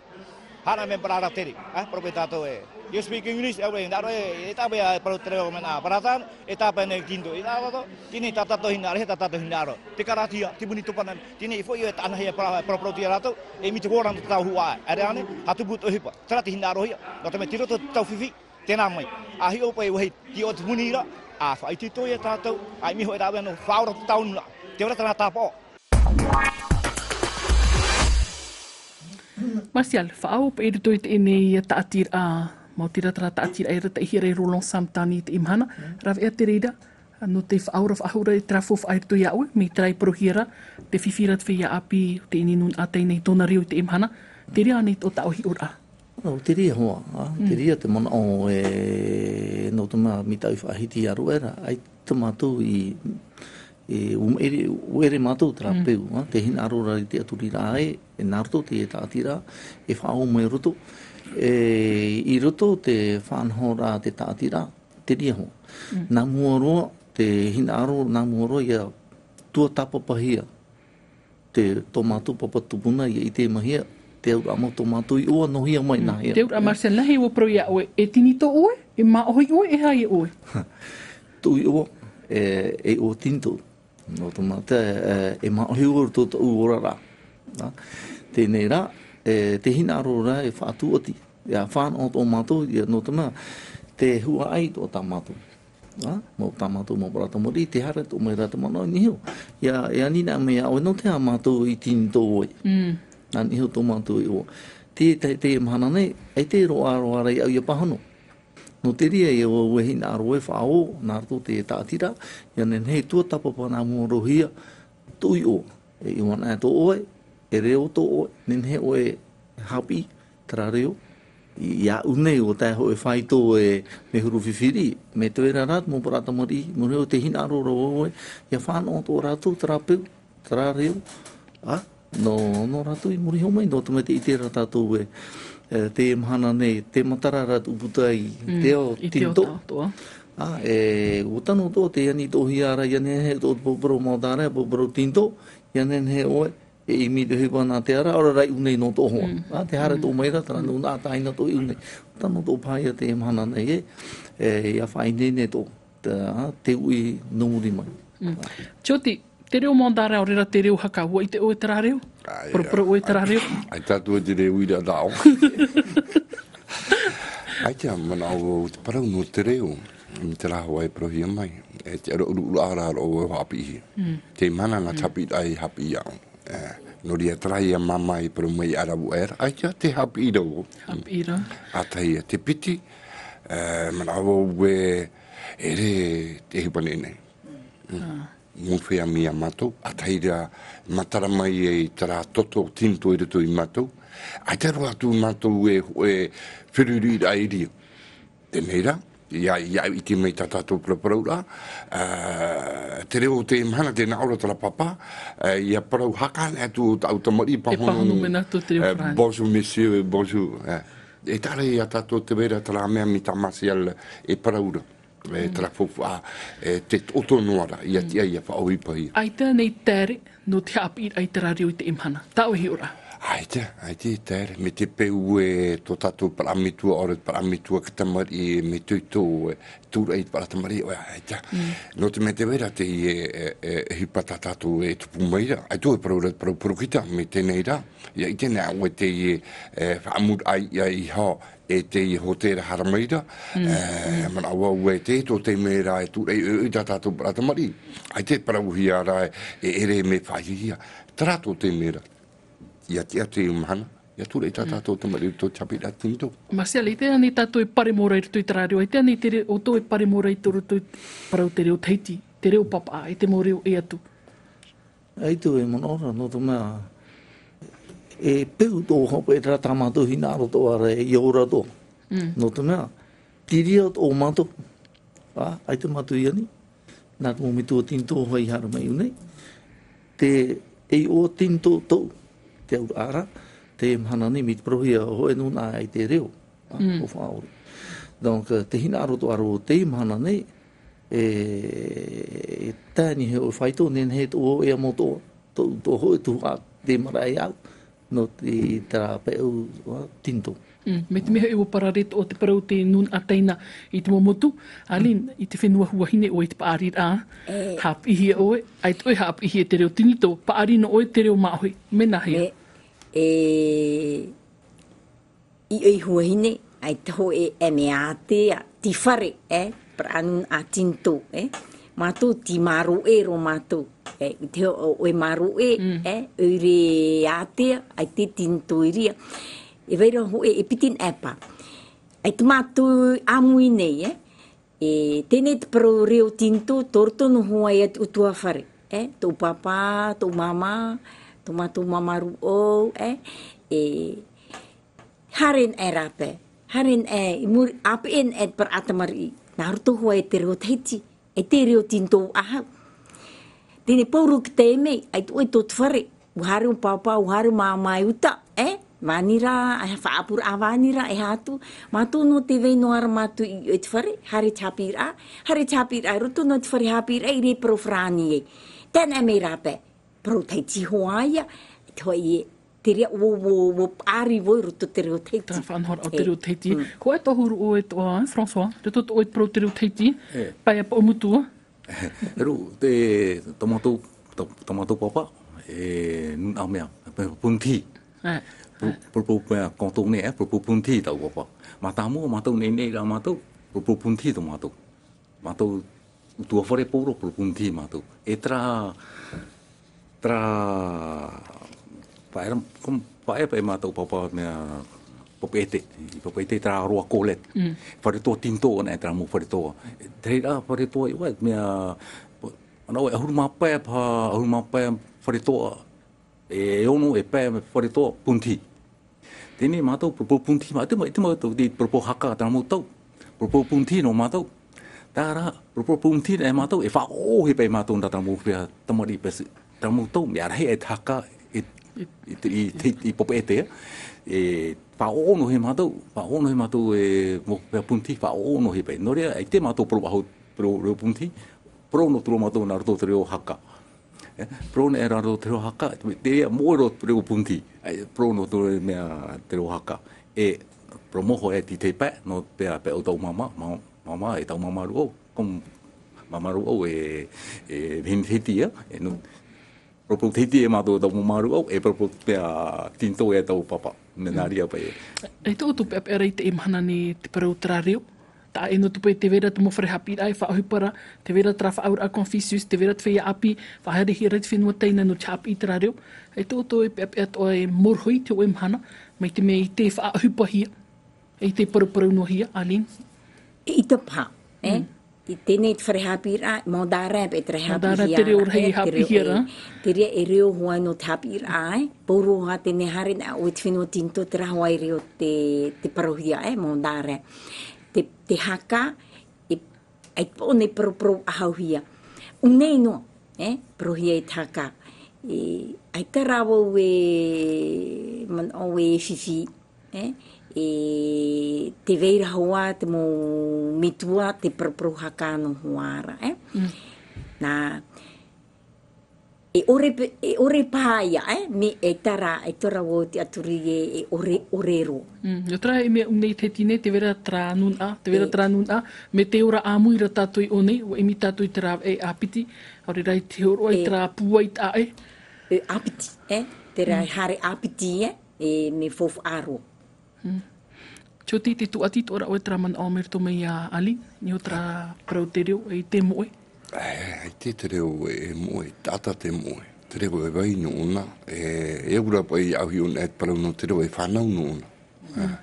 Hara me parara tere, ā, parau paʻi tātou ē. You speak English? E, e, nā reira, e, e tāpae e parau te reo mea nā Parata, e tāpae nei Tinitō, e tāpae tō, teie nei tā tātou hinaʻaro, tā tātou hinaʻaro. Te karatia, te moni tōpana, teie nei foʻi e tāna hia parau, parau, parau ia rātou, e mai te ora nō te tau huaʻai, ʻaore ānei, haʻatupu ʻohipa, terā te hinaʻarohia, nō te mea tei roto te tau fifi, tēnā mai. ʻA hiʻo paʻi e vāhi, tei ʻō te moni ra, ʻa faʻaitoito ia tātou, ʻa ʻimi hoʻi rāveʻa nō faʻaora te tau nūnaʻa. Te ora tāna tāpaʻo. Martial, faʻaau paʻi i roto i teie nei tāʻatiraʻa, mau terā terā tāʻatiraʻa e arataʻihia ra e Roland Samtani i teie mahana, rāveʻa te reira, nō te faʻaora faʻahou ra i terā faufaʻa i roto iā ʻoe, mai terā i parauhia ra, te fifi ra te feiā ʻāpī, teie nei nūnaʻa Taina i tōna reo i teie mahana, te reira ānei tō tāʻu hiʻoraʻa. Nō, te reira hoʻi, ā, te reira te manaʻo e, nō te mea mai tāʻu i faʻahiti ʻia roto ra, ʻaita mātou i, e, ʻua ʻere, ʻua ʻere mātou terā peu, ā, te hinaʻaro ra i te ʻaturi ra ē, e nā roto te tāʻatiraʻa, e faʻaau mai roto, e, i roto te faʻanahoraʻa te tāʻatiraʻa, te reira hoʻi. Nā mua roa, te hinaʻaro, nā mua roa ʻia tuatāpapahia. Te, tō mātou papa tupuna, ʻia ʻite mai hia, te auraʻa mau tō mātou iʻoa, nō hea mai, nā hea. Te auraʻa Martial, nā hea ʻua parau iā ʻoe, e Tinitō ʻoe, e māʻohi ʻoe, e aha ʻoe? Tōʻu iʻoa, e, e iʻoa Tinitō. Nō te mea, e, e māʻohi ʻoe tō tōʻu oraraʻa. Nā, teie nei rā, e, te hinaʻaro ra e faʻatūʻati. ʻIa fānaʻo atoʻa mātou, ʻia nō te mea, te huaʻai atoʻa tā mātou. Ā, mau tā mātou mau parau tamariʻi, tē haere atoʻa mai ra te manaʻo, ʻia niʻa mai iā ʻoe, nō te aha mātou i Tinitō ai. Nā niʻa iho tō mātou iʻoa. Te, te, teie mahana nei, ʻaita e roaʻa roa ra iāʻu ʻia pāhono. Nō te reira ïa ʻua, ʻua hinaʻaro e faʻaō, nā roto te tāʻatiraʻa, ʻia nehenehe e tuatāpapa nā mua roa hia, tōʻu iʻoa. E iʻoa anaʻe tō ʻoe, e reo tō ʻoe, nehenehe ʻoe e haʻapiʻi, terā reo, i, iāʻu nei ʻo tae hoʻi e faito e mea huru fifi riʻi, mea tē vai ra te mau parau tamariʻi, mea reo te hinaʻaro ra ʻoe, ʻia fānaʻo atoʻa rātou terā peu, terā reo, ā, nō, nō rātou i muri iho mai, nō te mea tē ʻite ra tātou ē, e, teie mahana nei, tē matara ra te ʻūputa i te ao Tinitō. Ā, e, ʻua tano atoʻa te ani tōʻohia ra, ʻia nehenehe atoʻa te parau Māori ra, parau Tinitō, ʻia nehenehe ʻoe, e ʻimi te ʻohipa nā te ara, ʻaore ra i ʻū nei nō tō ʻoe hoa. Ā, tē haere atoʻa mai ra, terā nūnaʻa Taina tō ʻoe i ʻū nei. ʻUa tano atoʻa paha ïa teie mahana nei ē, e, ʻia faʻaineine atoʻa, te, ā, te uʻi nō muri mai. Tioti, te reo Māori ra, ʻaore ra te reo Haka, ʻua ʻite ʻoe terā reo? Parau, parau ʻoe terā reo? ʻAita atu te reo i rā tāʻo. ʻAita, manaʻo vau te parau nō te reo, mai terā hoʻi e parauhia mai, e te aro ʻuruʻuruʻa ra roa ʻoe haʻapiʻihia. Teie mahana nā te haʻapiʻiraʻa i haʻapiʻi iāʻu. E, nō reira terā ïa māmā i parau mai ʻaravu aʻera, ʻaita te haʻapiʻi ra vau. Haʻapiʻi ra. ʻA tahi ïa te piti, e, manaʻo vau e, ʻere te ʻohipa nei. Mau feiā mai iā mātou, ʻa tahi ra matara mai i terā toto Tinitō i roto ia mātou. ʻAita roa atu mātou e, e feruri ra i reira. Teie nei rā, ʻia, ʻia ʻite mai tā tātou paraparauraʻa, ā, te reo o teie mahana, tē nā ʻō ra terā pāpā, ā, ʻia parau Haka anaʻe atu tāʻu tamariʻi, e pāhono, pāhono mai nā tō te reo, ā, Farāni. Bonjour, monsieur, bonjour, ā. E taʻa ra iā tātou tē vai ra terā mea mai tā Martial e parau ra, e, terā faufaʻa, e, tē toʻotoʻo noa ra, ʻia tiʻa, ʻia faʻaʻohipahia. ʻAita nei te tere, nō te haʻapiʻiraʻa i terā reo i teie mahana. Tāʻu e hiʻoraʻa. ʻAita, ʻaita, e tae ra, mai te peu e tō tātou parametua, ʻaore te parametua ka tamariʻi, mai te itoito, e tūraʻi te parau tamariʻi, ʻoia, ʻaita. Nō te mea tē vai ra teie, e, e, e ʻohipa tā tātou e tupu mai ra. ʻAita e parau ra, parau, parau kita, mai teie nei ra. ʻIa ʻite nei ʻoe teie, e, faʻamuraʻa i, i, i hau, e teie hōtēra haere mai ra. E, manaʻo vau e te, tō te mea ra, e tūraʻi, e, e tā tātou parau tamariʻi. ʻAita e parauhia ra, e, e ʻere mea faʻahiahia. Terā tō te mea ra. ʻIa tiʻa te mahana, ʻia tūraʻi tā tātou tamariʻi i roto i te haʻapiʻiraʻa tinitō. Marcel, ʻaita ānei tātou e parau ra i roto i terā reo, ʻaita ānei te reo, ʻoutou e parau ra i roto i te parau te reo Tahiti, te reo pāpaʻi, e te mau reo ʻē atu. ʻAita e manaʻo ra, nō te mea, e peu tō hope e terā tā mātou hinaʻaro atoʻa ra e ora atoʻa. Nō te mea, tīria atoʻa mātou. ʻA, ʻaita mātou i ani. Nā te mau metua tinitō hoʻi i haere mai nei. Te, e ʻua tinitō tō, te auraʻa ra, te mahana nei, mai te parauhia hoʻi nō nā i te reo. ʻA, ʻo faʻaʻore. Donc, te hinaʻaro atoʻa ra o te mahana nei, e, e tāni he ʻoe faito, nehenehe tō ʻoe ʻia mau tō, tō, tō hoʻi tuhaʻa te marae au. Nō te, terā pae ʻau, ʻua, tinitō. Mm, mai te mea hoʻi ʻua parare atoʻa te parau te nūnaʻa taina i te mau motu, Aline, i te fenua Huahine ʻoe i te paʻari ra, haʻapiʻihia ʻoe, ʻaita ʻoe haʻapiʻihia te reo tinitō, paʻari noa ʻoe te reo māʻohi, mea nāhea? E, i ʻoe Huahine, ʻaita hoʻi e mea ātea, te fare, e, parau nūnaʻa tinitō, e. Mātou tei māroʻe roa mātou, e, i te ho-, ʻoe māroʻe, e, ʻoire ātea, ʻaita e tinitō i reira. E vai ra hoʻi e piti nā e pā. ʻAita mātou ʻāmui nei, e. E, teie te parau reo tinitō, tō roto noa hoʻi ia te ʻutuāfare, e, tō pāpā, tō māmā, tō mātou māmā rūʻau, e, e, haere nā e rāpae, haere nā e, i muri, ʻāpeʻe nā e te parau tamariʻi, nā roto hoʻi te reo Tahiti, e te reo tinitō ʻahau. Teie pauroa ki te mea, ʻaita ʻoe tō te fare, ʻua haere ʻo pāpā, ʻua haere ʻo māmā i uta, e? Vānira, e faʻaʻapuraʻa vānira, e aha atu. Mātou nō tē vai noa ra mātou i, i te fare, haere te haʻapiʻiraʻa, haere te haʻapiʻiraʻa, i roto nō te fare haʻapiʻiraʻa, i reira parau farāni ai. Teie nei rāpae, parau Tahiti hoʻi ia, te hoʻi e, te reira ʻua, ʻua, ʻua paʻari vau i roto te reo Tahiti. Terā faʻanahoraʻa o te reo Tahiti. Hoʻi tō huru ʻoe tō, e, François, roto tō ʻoe parau te reo Tahiti, pae a Paʻumotu, Rū, te, tō mātou, tō, tō mātou pāpā, e, nūnaʻa mea, e, Punti. Ē. Pu-, ē. Purupuru mea, cantonais, e, Purupuru Punti tāʻu pāpā. Mātāmua, mātou nei, nei rā mātou, Purupuru Punti tō mātou. Mātou, ʻutuāfare pauroa, Purupuru Punti mātou. E terā, Terā, paʻi ra, ko, paʻi, paʻi mātou pāpā mea Papeʻete, i Papeʻete terā roa Colette. Mm. Fare toa tinitō ana e terā mau fare toa. Te reira fare toa i ʻō, mea, ana ʻoe, ʻahuru mā pae, paʻi, ʻahuru mā pae fare toa, e ono e pae fare toa, Punti. Teie mātou, Purupuru Punti, mā, te mā, te mā, te Purupuru Haka, terā mau tau. Purupuru Punti nō mātou. Terā, Purupuru Punti nō mātou, e faʻaʻoʻohia paʻi mātou nā terā mau feiā tamariʻi paʻi, terā mau tau, mea rahi e te haka, e, i, i, i, i Papeʻete, e faʻaʻoʻohia mātou, faʻaʻoʻohia mātou, e, mau feiā Punti, faʻaʻoʻohia paʻi. Nō reira, ʻaita mātou parau ʻahau, parau, parau Punti, parau noa atu ra mātou nā roto i te reo Haka. E, parau nei e rā roto i te reo Haka, te, te, moʻe roa te reo Punti. E, parau noa atu ra mea te reo Haka. E, parau mau hoʻi e te, te pae, nō te pae o tāʻu māmā, mā-, māmā, e tāʻu māmā rūʻau, ko māmā rūʻau, e, e, Hine Tahiti, e, nō, parau Tahiti e mātou tāʻu māmā rūʻau, e parau, paʻi, tinitō e tāʻu pāpā. Mea nā reira paʻi. E tō ʻoutou peʻapeʻa ra i teie mahana nei te parau terā reo? Taʻa ʻē noa atu paʻi tē vai ra te mau fare haʻapiʻiraʻa e faʻaʻohipa ra, tē vai ra terā faʻaauraʻa Confucius, tē vai ra te feiā ʻāpī, faʻahaerehia ra i te fenua taina nō te haʻapiʻi i terā reo. E tō ʻoutou e peʻapeʻa atoʻa e mōrohi i teie mahana, mai te mea i te faʻaʻohipahia, i te paraparau noa hia, Aline? ʻAita paha, e? Mm. I teie te fare haʻapiʻiraʻa, mō Dara, paʻi terā haʻapiʻiraʻa, te reo rahi e haʻapiʻihia ra. Te reo, e, te reo, e reo hoʻi nō te haʻapiʻiraʻa, e? Pauroa teie haere nā ʻoe i te fenua tinitō terā hoʻi reo te, te parauhia, e, mō Dara. Te, te haka, e, ʻaita paʻi ʻō nei paraparau ʻahauhia. ʻŌ nei noa, e, parauhia e te haka. E, ʻaita rā vau e, manaʻo e fifi, e, e, tē vai ra hoʻi te mau metua, te paraparau haka noa hoʻi ra, e. Mm. Nā, E ʻore pe-, e ʻore paha ia, e, me e tara, e tara o te aturi e, e ʻore, ʻore roa. Mm, nō terā e mea ʻu nei te tine, te vera terā nūnaʻa, te vera terā nūnaʻa, me te ora ʻāmui ra tātou i ʻō nei, ʻua ʻimi tātou i terā e ʻāpiti, ʻaore rā i te hōroʻa i terā pūai taʻa e. E ʻāpiti, e, terā e haere ʻāpiti, e, e me faufaʻa roa. Mm. Tioti, te tuati, tō rāua terā manaʻo mai roto mai iā Aline, nō terā parau te reo, e te moʻe. E, ʻaita te reo e moʻe, taʻata te moʻe. Te reo e vai nō ʻōna, e, e ora paʻi ʻauhi ʻōna e parau nō te reo e fānau nō ʻōna.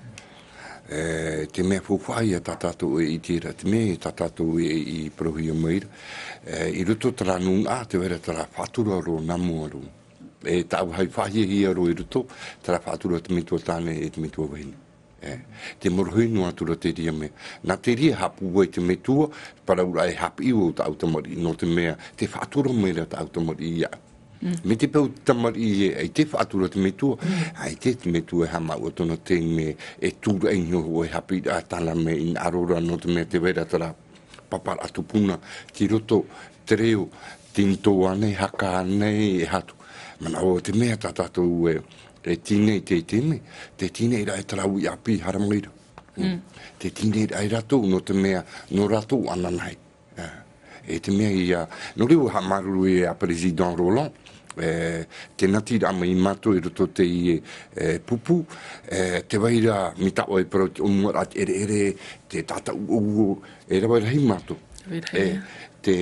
E, te mea faufaʻa ia tā tātou e ʻite ra, te mea tā tātou e, i parauhia mai ra. E, i roto terā nūnaʻa, te vai ra terā faʻatura roa nā mua roa. E tāʻu hai faʻahiahia roa i roto, terā faʻatura te metua tāne e te metua vahine. E, te morohi noa atu ra te reira mea. Nā te reira haʻapūai te metua, parau ra e haʻapiʻi vau tāʻu tamariʻi, nō te mea, tē faʻatura mai ra tāʻu tamariʻi iāʻu. Mm. Mai te peu tamariʻi e, ʻaita e faʻatura te metua, ʻaita te metua e haʻamāuʻa tōna taime e tūraʻi noa e haʻapiʻiraʻa tāna mea hinaʻaro ra, nō te mea te vai ra terā paparaʻa tupuna, tei roto, te reo, tīnitō ānei, haka ānei, e aha atu. Manaʻo, te mea tā tātou e, e tine i te, te mea, te tine ra e terā uʻi ʻāpī haere mai ra. Mm. Te tine ra e rātou, nō te mea, nō rātou ananahi. E, e te mea ia, nō reira haʻamāuruuru ia Président Roland, e, te natiraʻa mai mātou i roto teie, e, pupu, e, te vai ra, mai tā ʻoe e parau te ʻōmuaraʻa te ʻereʻere, te taʻata uouo, e rave rahi mātou. Rave rahi. E, te,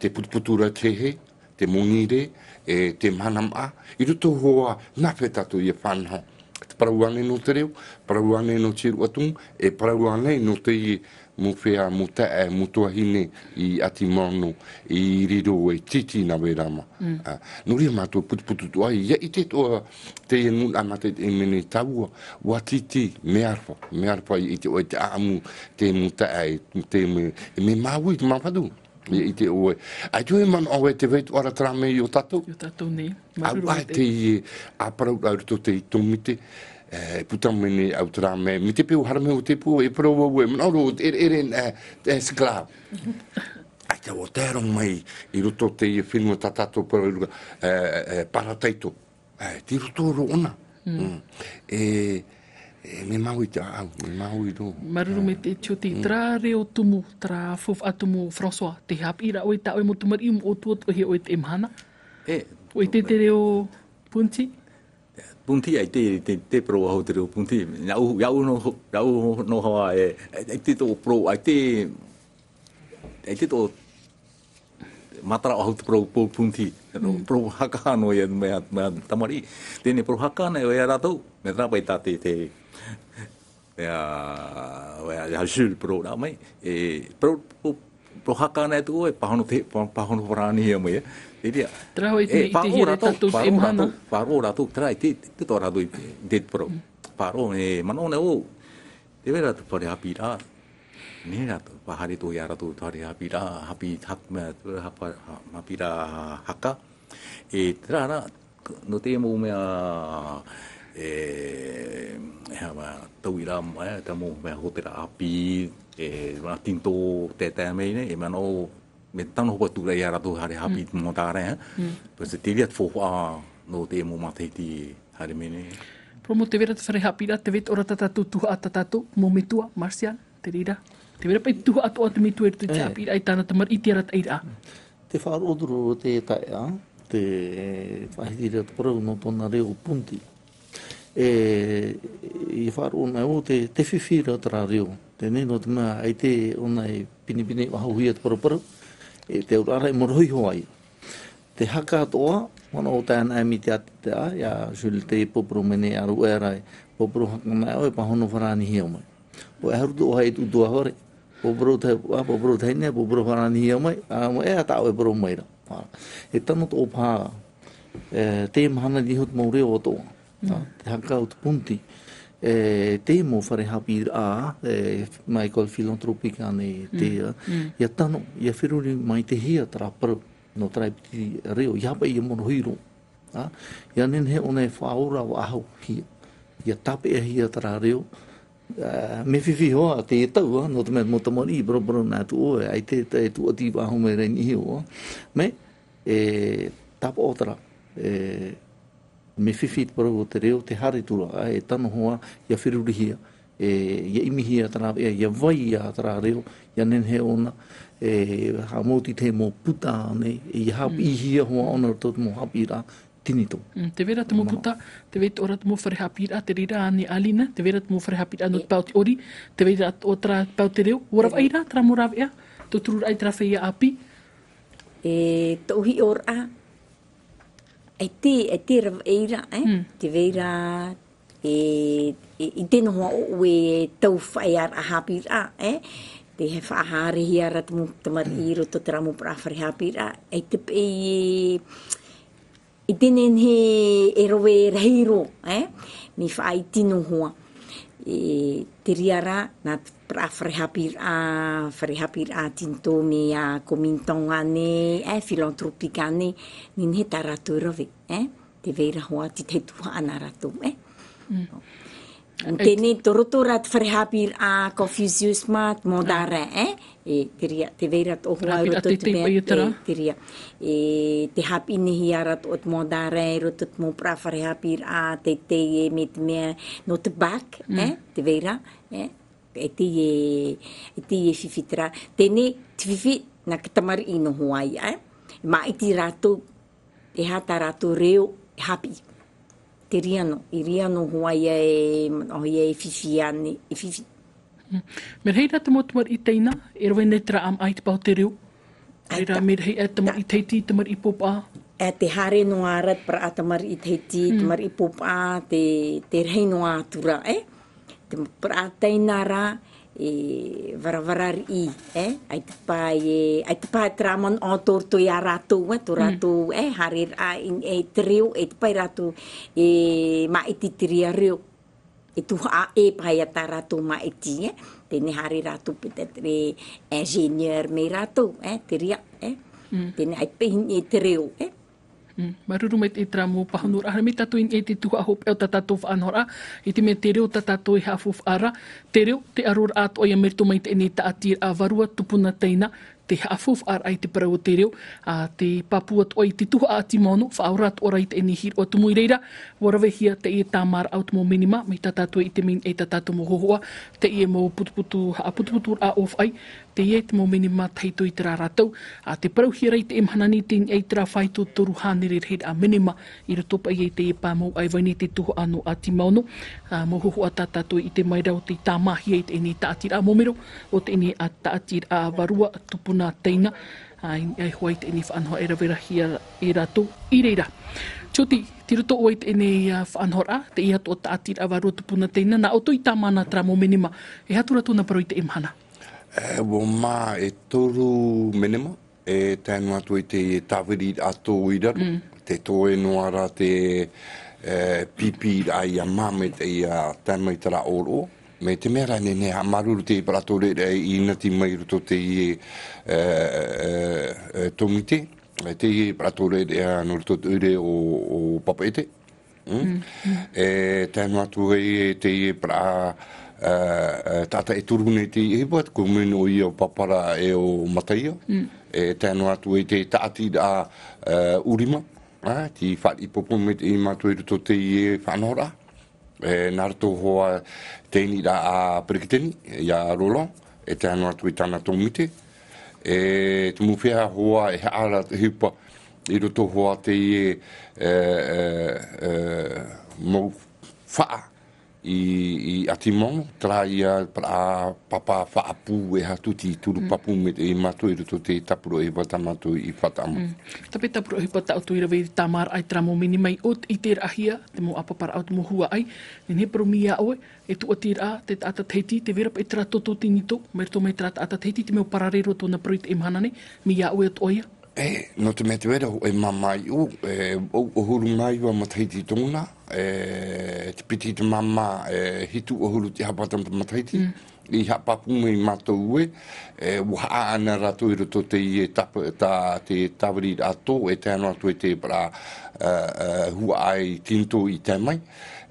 te putuputu ra te hē, te monirē, e, te mahana maʻa, i roto hoʻi nā hea tātou ia fānaho. Te parau ānei nō te reo, parau ānei nō te rua tumu, e parau ānei nō teie mau feiā, mau taeaʻe, mau tuahine i ʻati maono, i riro e tītī nā vai ra mā. Mm. Ā, nō reira mātou putuputu atoʻa, ʻia ʻite atoʻa teie nūnaʻa mā te, e mea nei tāua, ʻua tītī, mea aroha, mea aroha ʻia ʻite ʻoe te ʻāʻamu, te mau taeaʻe, te mea, e mea māuiui te mau fatu. ʻIa ʻite ʻoe. ʻAita e manaʻo ʻoe te vai atoʻa ra terā mea i ō tātou. I ō tātou nei. Māuruuru maitaʻi. Teie, ā, parau ra i roto i te tōmite, e, puta mai nei au terā mea. Mai te peu haere mai o te pū, e parau vau e, manaʻo roa, e, e, e, e, e, sclave. ʻAita ʻua tae roa mai i roto i teie fenua tā tātou parau ra, e, e, parataito. E, tei roto roa ʻōna. Mm. Mm. E, e, mea māuiui te ʻāʻau, mea māuiui roa. Māuruuru maitaʻi Tioti, terā reo tumu, terā faufaʻa tumu, François, tē haʻapiʻi ra ʻoe i tā ʻoe mau tamariʻi, ʻua ʻutuʻutuhia ʻoe i teie mahana. E. ʻUa ʻite te reo Punti? Punti, ʻaita e, te, te parau au te reo Punti. Iāʻu, iāʻu noa, iāʻu noa hoʻi, e, e, ʻaita tō parau, ʻaita e, ʻaita tō matara au te parau, parau Punti. Mm. Parau haka noa ia, mea, mea tamariʻi. Teie parau haka nei, ʻoia rātou, mea terā paʻi tā te, te, ia, ia, ia Jules parau ra mai. E, parau, parau, parau haka nei atu ʻoe, pāhono te, pā-, pāhono farāni ia mai, e. Te reira. Terā hoʻi te mea i te hia rātou, tātou i teie mahana. Faʻaroʻo rātou, faʻaroʻo rātou, terā i te, te tō rātou i te, i te parau. Mm. Faʻaroʻo, e, manaʻo nei au, te vai ra te fare haʻapiʻiraʻa. Nei rātou, ʻua haere atoʻa ia rātou, fare haʻapiʻiraʻa, haʻapiʻi, hak-, mea, hapa-, ha-, haʻapiʻiraʻa haka. E, terā rā, nō te mau mea, e, e aha, mea, tauiraʻa, e, te mau mea hōtēra ʻāpī, e, mea tīnitō, taetae mai nei, e mea nō, mea tano hoʻi atu ra ia rātou haere haʻapiʻi mau taeaʻe, e. Mm. Pea te reira te faufaʻa nō te mau matahiti haere mai nei. Parau mau te vai ra te fare haʻapiʻiraʻa, te vai atoʻa ra tā tātou tuhaʻa tā tātou, mau metua, Martial. Te reira. Te vai ra paʻi tuhaʻa atoʻa te metua i roto i te haʻapiʻiraʻa i tāna tamariʻi i te arataʻiraʻa. Te faʻaroʻo atu ra te taeaʻe, te faʻahiti ra te parau nō tōna reo Punti. E, i faʻaroʻo nei au te, te fifi ra terā reo. Teie nei nō te mea ʻaita ʻōna e pinepine faʻahouhia te paraparau. E te auraʻa ra e morohi hoʻi. Te haka atoʻa, manaʻo tae ana mai te ʻātea, ia Jules tei pōporo mai nei, ʻa rāua rā, pōporo haka mai ʻoe, pāhono farānihia mai. ʻOe, e haru atoʻa e tuʻu atu ra, pōporo te, ā, pōporo te vahine, pōporo farānihia mai, ā, mai, e, tā ʻoe e parau mai ra. Ā, e tano atoʻa paha, e, te mahana i niʻa i te mau reo atoʻa. Ā, te haka o te Punti. E, te mau fare haʻapiʻiraʻa, e, mai École Philanthropique ānei, te, mm, ā, mm, ʻia tano, ʻia feruri mai te hia terā parau. Nō terā piti reo, ʻeiaha paʻi ʻia morohi roa. Ā, ʻia nehenehe ʻōna e faʻaora faʻahouhia. ʻIa tāpeʻahia terā reo. Ā, mea fifi hoʻi, te tau, ā, nō te mea mau tamariʻi, paraparau nā atu ʻoe, ʻaita e, e tuʻati faʻahou mai ra i niʻa iho, ā. Mea, e, tāpaʻo terā, e, mea fifi te parau o te reo, te haere atu ra, e tano hoʻi ia ferurihia, e, ia ʻimihia terā veʻa, ia vai ia terā reo, ia nehenehe ʻōna e haʻamau i te mau puta nei, e ia haʻapiʻihia hoʻi ʻōna i roto i te mau haʻapiʻiraʻa tinitō. Mm, tē vai ra te mau puta, tē vai ra te mau fare haʻapiʻiraʻa, tē vai ra ānei Alina, tē vai ra te mau fare haʻapiʻiraʻa nō te pae o te ʻori, tē vai ra atoʻa terā pae o te reo, ʻua ravaʻi ra terā mau rāveʻa, tautururaʻa i terā feiā ʻāpī. E, tōʻu hiʻoraʻa, ʻaita, ʻaita e ravaʻi ra, e? Mm. Tē vai ra, e, e, ʻite noa hoʻi ʻoe e tau feiā haʻapiʻiraʻa, e? Te haʻahaʻerehia ra te mau tamariʻi i roto i terā mau parau fare haʻapiʻiraʻa, ʻaita paʻi e, ʻaita e nehenehe e rave rahi roa, e? Mea faʻaiti noa hoʻi. E, te reira rā, nā te parau fare haʻapiʻiraʻa, fare haʻapiʻiraʻa tinitō mai ia Comintang ānei, e, Philanthropique ānei, nehenehe tā rātou e rave, e? Tē vai ra hoʻi te tahi tuhaʻa nā rātou, e? Mm. Teie nei, tei roto rā te fare haʻapiʻiraʻa Confucius mā, te Mandarin, e? E, te reira, tē vai ra atoʻa hoʻi i roto i te mea, e, te reira. E, tē haʻapiʻihia ra atoʻa te Mandarin i roto i te mau parau fare haʻapiʻiraʻa, teitei e, mai te mea, nō te bac, e? Tē vai ra, e? E teie, e teie fifi terā. Teie nei, te fifi, nā te tamariʻi noa hoʻi ia, e? Māʻiti rātou, e aha tā rātou reo, e haʻapiʻi. Te reira noa, i reira noa hoʻi ia e, manaʻo ia e fifi ānei, e fifi. Mm. Mea rahi rā te mau tamariʻi Taina, e rave nei terā ʻāmaʻa i te pae o te reo. Terā mea rahi, e, tamariʻi Tahiti, tamariʻi pōpaʻa. E, tē haere noa ra te parau tamariʻi Tahiti, tamariʻi pōpaʻa, tē, tē rahi noa atu ra, e? Te parau Taina rā, e, varavara riʻi, e? ʻAita paʻi, e, ʻaita paʻi terā manaʻo tō roto ia rātou, e, tō rātou, e, haereraʻa i, e, te reo, ʻaita paʻi rātou, e, māʻiti te reira reo. E tuhaʻa ʻē paha ia tā rātou māʻiti, e? Teie nei haere rātou peut-être e ingénieur mai rātou, e? Te reira, e? Mm. Teie nei ʻaita paʻi i niʻa i te reo, e? Mm. Māuruuru maitaʻi terā mau pāhonoraʻa, haere mai tātou i niʻa i te tuhaʻa hopeʻa o tā tātou faʻanahoraʻa, i te mea te reo tā tātou e haʻafaufaʻa ra, te reo, te ʻaroraʻa atoʻa ia mai roto mai teie tāʻatiraʻa vārua tupuna Taina, te haʻafaufaʻaraʻa i te parau o te reo, ā, te pāpū atoʻa i te tuhaʻa ʻāti maono, faʻaora atoʻa ra i teie hīroʻa tumu i reira, ʻua ravehia teie tāmāraʻa o te mau menema, mai tā tātou e ʻite mai nei, tā tātou mau hōhoʻa, teie mau putuputu, haʻaputuputuraʻa ʻōfaʻi, teie te mau menema tahito i terā rātou, ā, tē parauhia ra i teie mahana nei, teie terā faito toru hānere rahiraʻa menema, i roto paʻi i teie pae mau ʻāiva nei te tuhaʻa nō ʻĀti Maono, ā, mau hōhoʻa tā tātou e ʻite mai ra ʻo tei tāmāhia i teie tāʻatiraʻa mau mero o teie tāʻatiraʻa vārua tupuna Taina, ā, i niʻa iho ā i teie faʻanahoraʻa e rave rahi e rātou i reira. Tioti, tei roto ʻoe i teie, ā, faʻanahoraʻa, teie atoʻa tāʻatiraʻa vārua tupuna Taina, nā ʻoutou i tāmā na terā mau menema, e aha atu ra tōna parau i teie mahana? E, ʻua mā e toru menema, e tae noa atu i te tāviriraʻa tō i raro, mm, tē toe noa ra te, e, pīpīraʻa ia mā mai teie, ā, tae mai terā ʻōroʻo. Mai te mea rā, nehenehe e haʻamāuruuru te parau tōreʻareʻa i nati mai i roto teie, e, e, e, tōmite, e, teie parau tōreʻareʻa nō roto te ʻoire o, o Papeʻete. Mm. Mm, mm. E tae noa atu ai teie parau, e, e, taʻata e toru nei teie ʻohipa, te commune ʻoia o Papara e o Mataia. Mm. E tae noa atu ai te tāʻatiraʻa, e, ʻUrima, ā, tei fāriʻi pōpō mai teie mātou i roto teie faʻanahoraʻa. E, nā roto hoʻi teie rā a peretiteni, ia Roland, e tae noa atu i tāna tōmite. E te mau feiā hoʻi e haʻa ra te ʻohipa i roto hoʻi teie, e, e, e, mau faʻa i, i ʻĀti Maono, terā ia parau papa faʻapū e hatuti turu, mm, pāpū mai teie mātou i roto te tāpura ʻohipa tā mātou i faʻataʻa mai. Mm. Tāpeʻa tāpura ʻohipa tā ʻoutou i rave i te tāmāraʻa i terā mau menema, ʻua ʻiteraʻahia te mau ʻāpaparaʻa o te mau huaʻai, nehenehe parau mai iā ʻoe, e tūʻatiraʻa te taʻata Tahiti, tē vai ra paʻi terā toto tinitō, mai roto mai terā taʻata Tahiti, te mea ʻua pararero tōna parau i teie mahana nei, mai iā ʻoe atoʻa ia? E, nō te mea tē vai ra hōʻē māmā iʻo, e, vaʻu ʻahuru mā iva matahiti tōna, e, te piti i te māmā, e, hitu ʻahuru te haʻapāpū matahiti, mm, i haʻapāpū mai mātou ē, e, ʻua haʻa ʻana rātou i roto teie tāp-, tā, te tāviriraʻa tō, e tae noa atu i te parau, e, e, huaʻai tinitō i tae mai,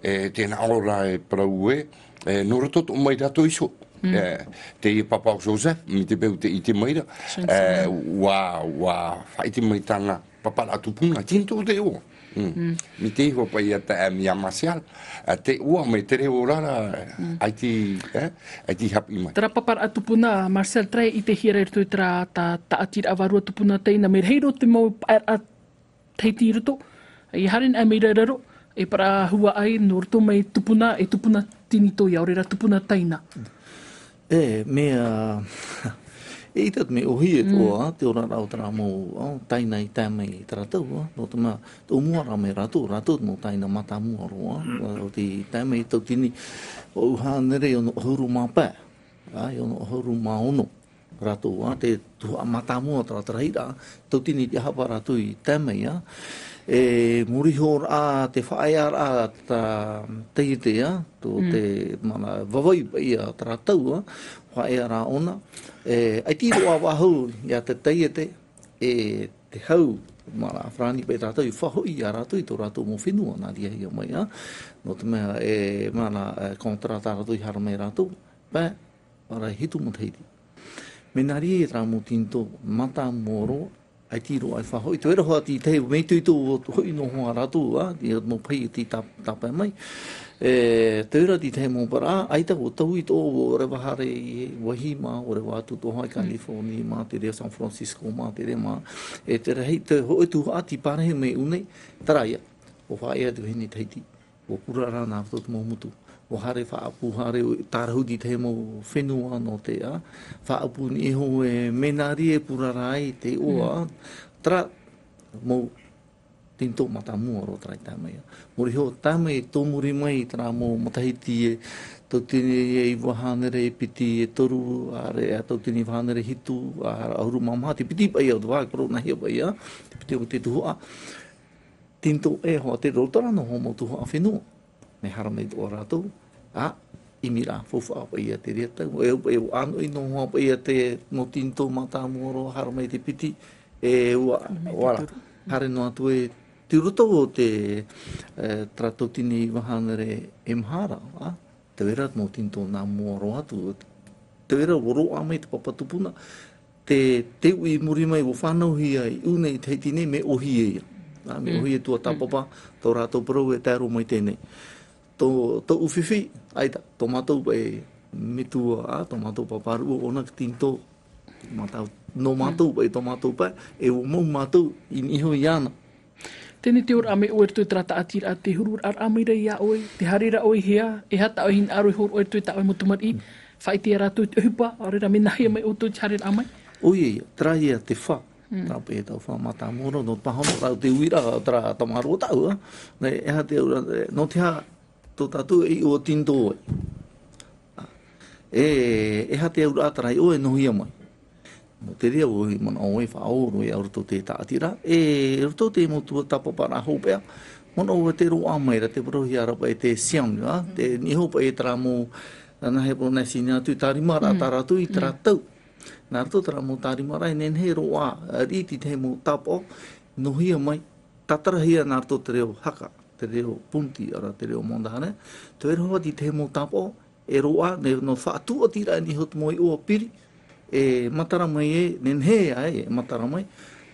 e, tē nā ʻō ra e parau ē, e, nō roto atoʻa mai rātou iho. Mm. E, te papa o Joseph, mai te peu te ʻite mai ra. Sure, e, sure. Ua, ua faʻaʻite mai tāna paparaʻa tupuna, tino te ʻoa. Mm. Mm. Mai te iho paʻi ia ta, e, ia Martial, e, te ʻoa mai te reo rara, mm, ʻaita, e, ʻaita haʻapiʻi mai. Terā paparaʻa tupuna, Martial, terā e ʻitehia ra i roto i terā ta, taʻatiraʻa vārua tupuna teina, mea rahi roa te mau paʻeraʻa Tahiti i roto, e haere ana mai ra i raro, e parau huaʻai, nō roto mai tupuna, e tupuna tinitō ia, ʻaore rā tupuna taina. E, mea, e ʻaita te mea ʻōhie, mm, atoʻa, te oraraʻa o terā mau, ā, taina i tae mai i tā rātou, ā, nō te mea, tō mua rā mai rātou, rātou te mau taina mātāmua roa, ā, ʻo tei tae mai i Tautini, ʻo hānere e ono ʻahuru mā pae, ā, e ono ʻahuru mā ono. Rātou, ā, te tuhaʻa mātāmua o terā tahi ra, Tautini i te ʻāhapa rātou i tae mai, ā. E, muri iho ra te faʻaearaʻa tā taiete, ā, tō, mm, te, mana, vavai paʻi ia tā rātou, ā, faʻaearaʻa ʻōna. E, ʻaita roa faʻahou ia te taiete, e, te hau, mana, farāni paʻi tā rātou i faʻahoʻi ia rātou i tō rātou mau fenua nā reira i ʻō mai, ā. Nō te mea, e, mana, e, contrat tā rātou i haere mai rātou, pae, ʻaore rā hitu matahiti. Mea nā reira terā mau tinitō mātāmua roa, ʻaita roa e faʻahoʻi, te reira hoʻi te tahi, mea itoito hoʻi noa hoʻi rātou, ā, i te mau pahi i tā, tāpae mai. E, te reira te tahi mau parau, ʻaita ʻua taui atoʻa, ʻua reva haere i he vāhi mā, ʻua reva atu atoʻa i California mā, te reira San Francisco mā, te reira mā. E te rahi, te hōʻē tuhaʻa tei parahi mai i ʻō nei, terā ïa, ʻua faʻaea te vahine Tahiti. ʻUa purara nā roto te mau motu. ʻUa haere faʻaʻapu, haere ʻo tārahu i te mau fenua nō te, ā, faʻaʻapu i niʻa iho e mea nā reira e purara ai te ʻoa, mm, terā mau tinitō mātāmua roa terā i tae mai, ā. Muri iho, tae mai, tōmuri mai terā mau matahiti e Tautini e iva hānere e piti e toru, ʻaore rā Tautini iva hānere e hitu, ā, ʻahuru mā maha, te piti paʻi o te vāhi parau nā hea paʻi, ā, te piti o te tuhaʻa. Tinitō e hoa te roto ra nō hōʻē mau tuhaʻa fenua. Mea haere mai atoʻa rātou, ā, ʻimi ra, faufaʻa paʻi ia te reira tau. E, e, ʻanoʻi noa paʻi ia te mau tinitō mātāmua roa, haere mai te piti, e, ʻua, ʻua ra, haere noa atu e, tei roto o te, e, terā Tautini iva hānere e maha ra, ā. Te reira te mau tinitō nā mua roa atu, te reira ʻua roaʻa mai te papa tupuna, te, te uʻi i muri mai ʻua fānauhia i ʻō nei i Tahiti nei, mea ʻōhie ia. Ā, mea, mm, ʻōhie tuatāpapa, mm, tō rātou parau e tae roa mai teie nei. Tō, tōʻu fifi, ʻaita, tō mātou paʻi metua, ā, tō mātou pāpā rūʻau ʻōna te tinitō, mātou, nō mātou paʻi, tō mātou pae, e ʻua mau mātou i niʻa iho iāna. Teie te ora mai ʻoe i roto i terā taʻatiraʻa, te hururaʻa mai ra iā ʻoe, te haere ra ʻoe i hea, e aha tā ʻoe hinaʻaro e hōroʻa i roto i tā ʻoe mau tamariʻi, faʻaʻite ia rātou i te ʻohipa, ʻaore rā mea nāhea mai ʻoutou i te haereraʻa mai? ʻOia, terā ia te fā. Mm. Terā paʻi tau fā mātāmua roa, nō te pāhono rātou te uiraʻa, terā tamaroa tāʻu, ā. Nē, e aha te auraʻa, nō te aha tō tātou e iʻoa tinitō ai. E, e aha te auraʻa terā i ʻō e nōhia mai. Nō te reira ʻoe, manaʻo ʻoe e faʻaō roa i roto i te taʻatiraʻa, e, i roto i te mau tuatāpaparaʻa hopeʻa, manaʻo ʻoe te roaʻa mai ra, te parauhia ra paʻi te siam, ā, te niʻa iho paʻi terā mau, nāhea parau nā Sīnia atu, tārimaraʻa, mm, tā rātou i terā, mm, tau. Nā roto terā mau tārimaraʻa, e nehenehe e roaʻa, ā, riʻi i te mau tāpaʻo, nōhia mai, tātarahia nā roto te reo haka, te reo Pōneti, ʻaore rā te reo Mandahare, te reira hoʻi te mau tāpaʻo, e roaʻa, nē, nō faʻatūʻatiraʻa i niʻa iho te mau iʻoa piri, e matara mai e, nehenehe ā, e matara mai,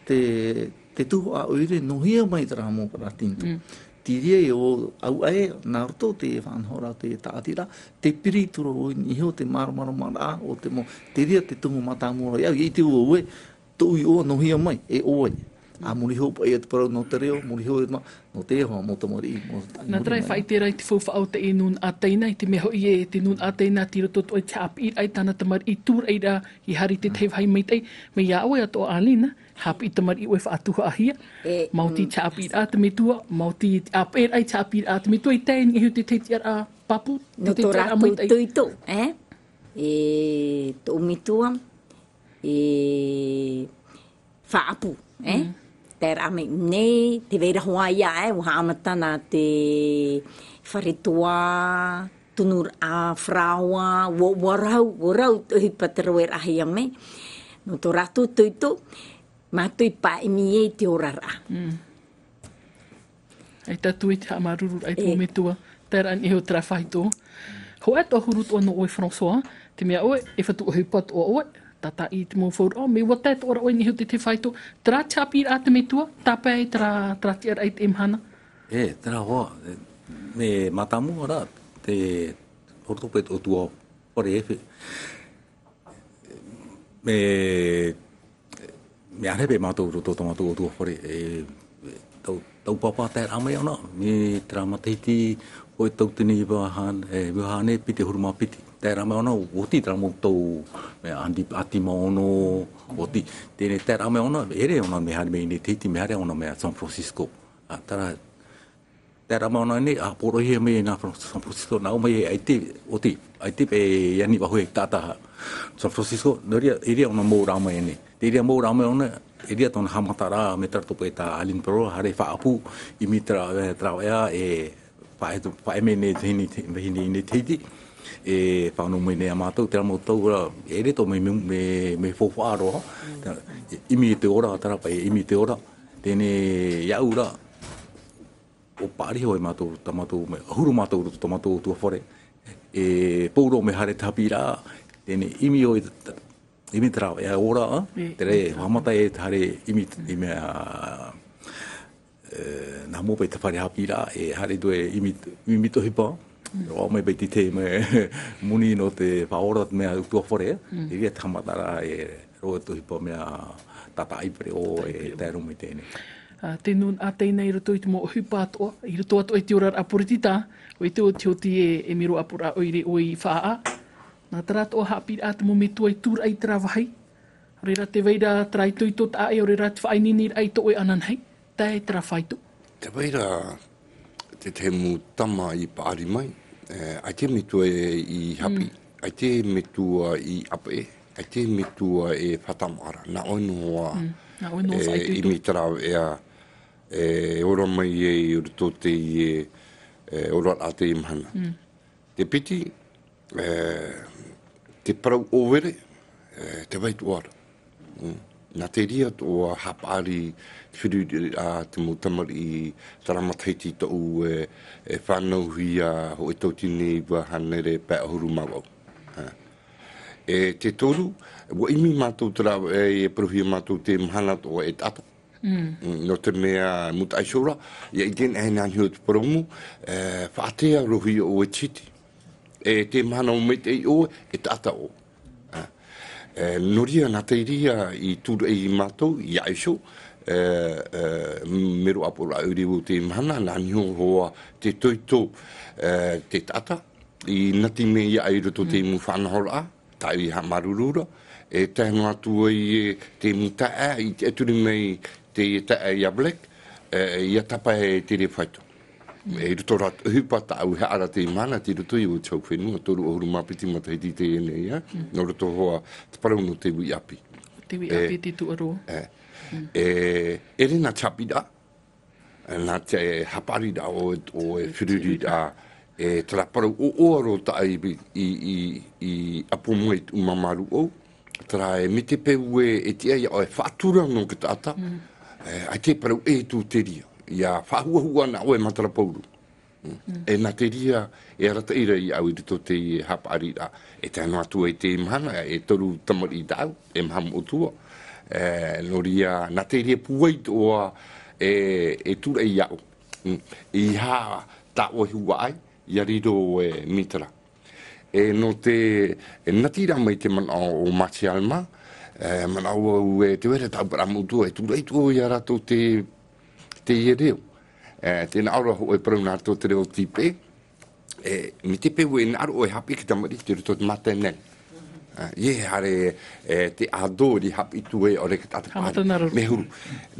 te, te tuhaʻa ʻoire, nōhia mai terā mau parau tinitō. Mm. Te reira e ʻō, ʻau aʻe, nā roto te faʻanahoraʻa o te taʻatiraʻa, te piri atu ra ʻoe i niʻa iho, te māramaramaraʻa o te mau, te reira te tumu mātāmua roa, ʻia, ʻia ʻite ʻoe, tōʻu iʻoa nōhia mai, e ʻoe. Ā, muri iho paʻi ia te parau nō te reo, muri iho e ma-, nō te iho mau tamariʻi, mau taʻi. Nā terā e faʻaʻite ra i te faufaʻa o te nūnaʻa taina, i te mea hoʻi ē, te nūnaʻa taina tei roto atoʻa i te haʻapiʻiraʻa i tāna tamariʻi, tūraʻi ra, i haere i te tahi vāhi maitaʻi, mai iā ʻoe atoʻa Alina, haʻapiʻi tamariʻi ʻoe faʻatuhaʻahia, e, maoti, mm, te haʻapiʻiraʻa te metua, maoti te ʻāpeʻeraʻa i te haʻapiʻiraʻa te metua, i tae i niʻa iho i te tahi tiʻaraʻa pāpū, te tahi tiʻaraʻa maitaʻi. Nō tō rātou toitō, e? E, tō metua, e, faʻaʻapu, e? Mm. Terā mea nei, tē vai ra hoʻi ia, e, ʻua haʻamata nā te fare toa, tunuraʻa, faraoa, ʻua, ʻua rau, ʻua rau te ʻohipa tē raveraʻahia mai. Nō tō rātou toitō, mātou i pāʻimi ai i te oraraʻa. Mm. ʻAita atu i te haʻamāuruururaʻa i tō, e, metua, terā i niʻa iho terā faito. Hōʻē atoʻa huru atoʻa nō ʻoe François, Te mea ʻoe, e fatu ʻohipa atoʻa ʻoe, tātaʻi i te mau fauraʻo, mea ua tae atoʻa ra ʻoe i niʻa i te fāito, terā te haʻapiʻiraʻa a te metua, tāpae terā, terā tiʻaraʻa i teie mahana. E, terā hoa, e, mea mātāmua ra, te horotope o te ʻutuāfare e fe-, mea, mea ʻārepe mātou i roto i tō mātou ʻutuāfare, e, tau, tau pāpā taeraʻa mai ʻōna, mai terā matahiti, hōʻē tauatini iva hān-, e, iva hānere piti ʻahuru mā piti. Taeraʻa mai ʻōna, ʻoti terā mau tau, mea ʻati, ʻati mā ono, ʻoti. Teie nei taeraʻa mai ʻōna, ʻere ʻōna mea haere mai i nei Tahiti, mea haere ʻōna mai San Francisco. A, terā, taeraʻa mai ʻōna nei, a, poroʻihia mai nā Fran-, San Francisco, nā ʻō mai e ʻaita, ʻoti, ʻaita paʻi e ani vāhi e taʻata San Francisco, nō reira, i reira ʻōna mau rā mai nei. Te reira mau rā mai ʻōna, i reira tōna haʻamataraʻa, mai terā tō paʻi tā Alan Perot, haere faʻaʻapu, ʻimi terā, e, terā ʻoia, e, faʻaʻe, faʻaʻē mai nei te hine, te, vahine i nei Tahiti, e, fānau mai nei iā mātou, terā mau tau ra, e ʻere tō mai, mai, mai, mai faufaʻa roa, ʻimi te ora, terā paʻi, ʻimi te ora, teie nei, iāʻu ra, ʻo paʻari hoʻi mātou, tā mātou, mea, ʻahuru mātou, tā mātou ʻutuāfare. E, pauroa mea haere te haʻapiʻiraʻa, teie nei ʻimi ʻoe, ʻimi terā, e ora, ā, E, terā, e, haʻamata e te haere ʻimi, ʻimi, ā, e, nā mua paʻi te fare haʻapiʻiraʻa, e haere atu e ʻimi, ʻimi te ʻohipa, roa mai paʻi te, te, mea, moni nō te faʻaora, mea ʻutuāfare, e reira te haʻamataraʻa, e, roa te ʻohipa mea tātaʻi pereʻoʻo, e, tae roa mai teie nei. Ā, te nūnaʻa teie nei i roto i te mau ʻohipa atoʻa, i roto atoʻa i te oraraʻa poritita, ʻua ʻite ʻoe oti e, e mero ʻāpoʻoraʻa ʻoire ʻoe i faʻaʻā. Nā terā atoʻa haʻapiʻiraʻa te mau metua i tūraʻi i terā vāhi. ʻO reira tē vai ra terā itoito taʻa ʻē, ʻo reira te faʻaineineraʻa i tō ʻoe ananahi, tae terā fāito. Tē vai ra te tahi mau tama i paʻari mai, e, ʻaita e metua i haʻapiʻi, ʻaita e metua i ʻāpeʻe, ʻaita e metua e faʻatamaʻa ra, nā ʻoe noa, Mm, nā ʻoe noa e, faʻaitoito. ʻimi terā ʻoia, e, ora mai ai i roto teie, e, oraraʻa teie mahana. Mm. Te piti, e, te parau ʻōvere, e, tē vai atoʻa ra. Mm. Nā te reira atoʻa haʻapaʻari feruriraʻa te mau tamariʻi terā matahiti tōʻu e, e fānauhia hōʻē tauatini iva hānere pae ʻahuru mā vaʻu. E. E te toru, ʻua ʻimi mātou terā, e, e parauhia mātou te mahana atoʻa e taʻata. Mm. Mm, nō te mea, mūtaʻa iho ra, ʻia ʻite anaʻe nā niʻa i te parau mau, e, faʻatea roa ʻoe i te hiti. E te mahana ʻua maitaʻi ʻoe, e taʻata ʻoe. A, e, nō reira, nā te reira i tūraʻi mātou, iāʻu iho, e, e, mero ʻāpoʻoraʻa ʻoire o te mahana, nā niʻa hoʻi te toito, e, te taʻata, i nati mai iāʻu i roto i te mau faʻanahoraʻa, tāʻu i haʻamāuruuru ra, e tae noa atu ai e te mau taeaʻe, i te ʻaturi mai te taeaʻe iā Black, e, ʻia tāpae te reira fāito. E, i roto rā, ʻohipa tāʻu e haʻa ra teie mahana, tei roto i ʻō te hau fenua, toru ʻahuru mā piti matahiti teie nei, ā, nō roto hoʻi te parau nō te uiʻāpī. Te uiʻāpī, e, te tūʻaro. E. Mm. E, ʻere nā te haʻapiʻiraʻa, nā te haʻapaʻariraʻa ʻoe, ʻoe feruriraʻa, e, terā parau ʻoaʻoa roa tāʻu i, i, i, i ʻapo mai i tuʻu māmāruʻau, terā e mai te peu e, e tiʻa iā ʻoe e faʻatura nō te taʻata, e, ʻaita e parau ʻē atu te reira, ʻia faʻahuʻahuʻa nā ʻoe e matara pauroa. Mm. E nā te reira, e arataʻi ra iāʻu i roto i te haʻapaʻariraʻa. E tae noa atu ai teie mahana, e toru tamariʻi tāʻu, e maha moʻotua. E, nō reira, nā te reira pūai atoʻa e, e tūraʻi iāʻu. Mm. ʻEiaha tā ʻoe huaʻai, ʻia riro e mītera. E nō te, e natiraʻa mai te manaʻo o Martial mā, e, manaʻo au e tē vai ra tāʻu parau moʻotua, e tūraʻi atoʻa iā rātou te, teie reo. E, tē nā ʻō ra hoʻi e parau nā roto i te reo Tipe, e, mai te peu e hinaʻaro ʻoe e haʻapiʻi i te tamariʻi i roto i te maternelle. E, ʻia haere, e, te ʻādo i haʻapiʻi atu ai, ʻaore rā te taʻata pāruru. Mea huru.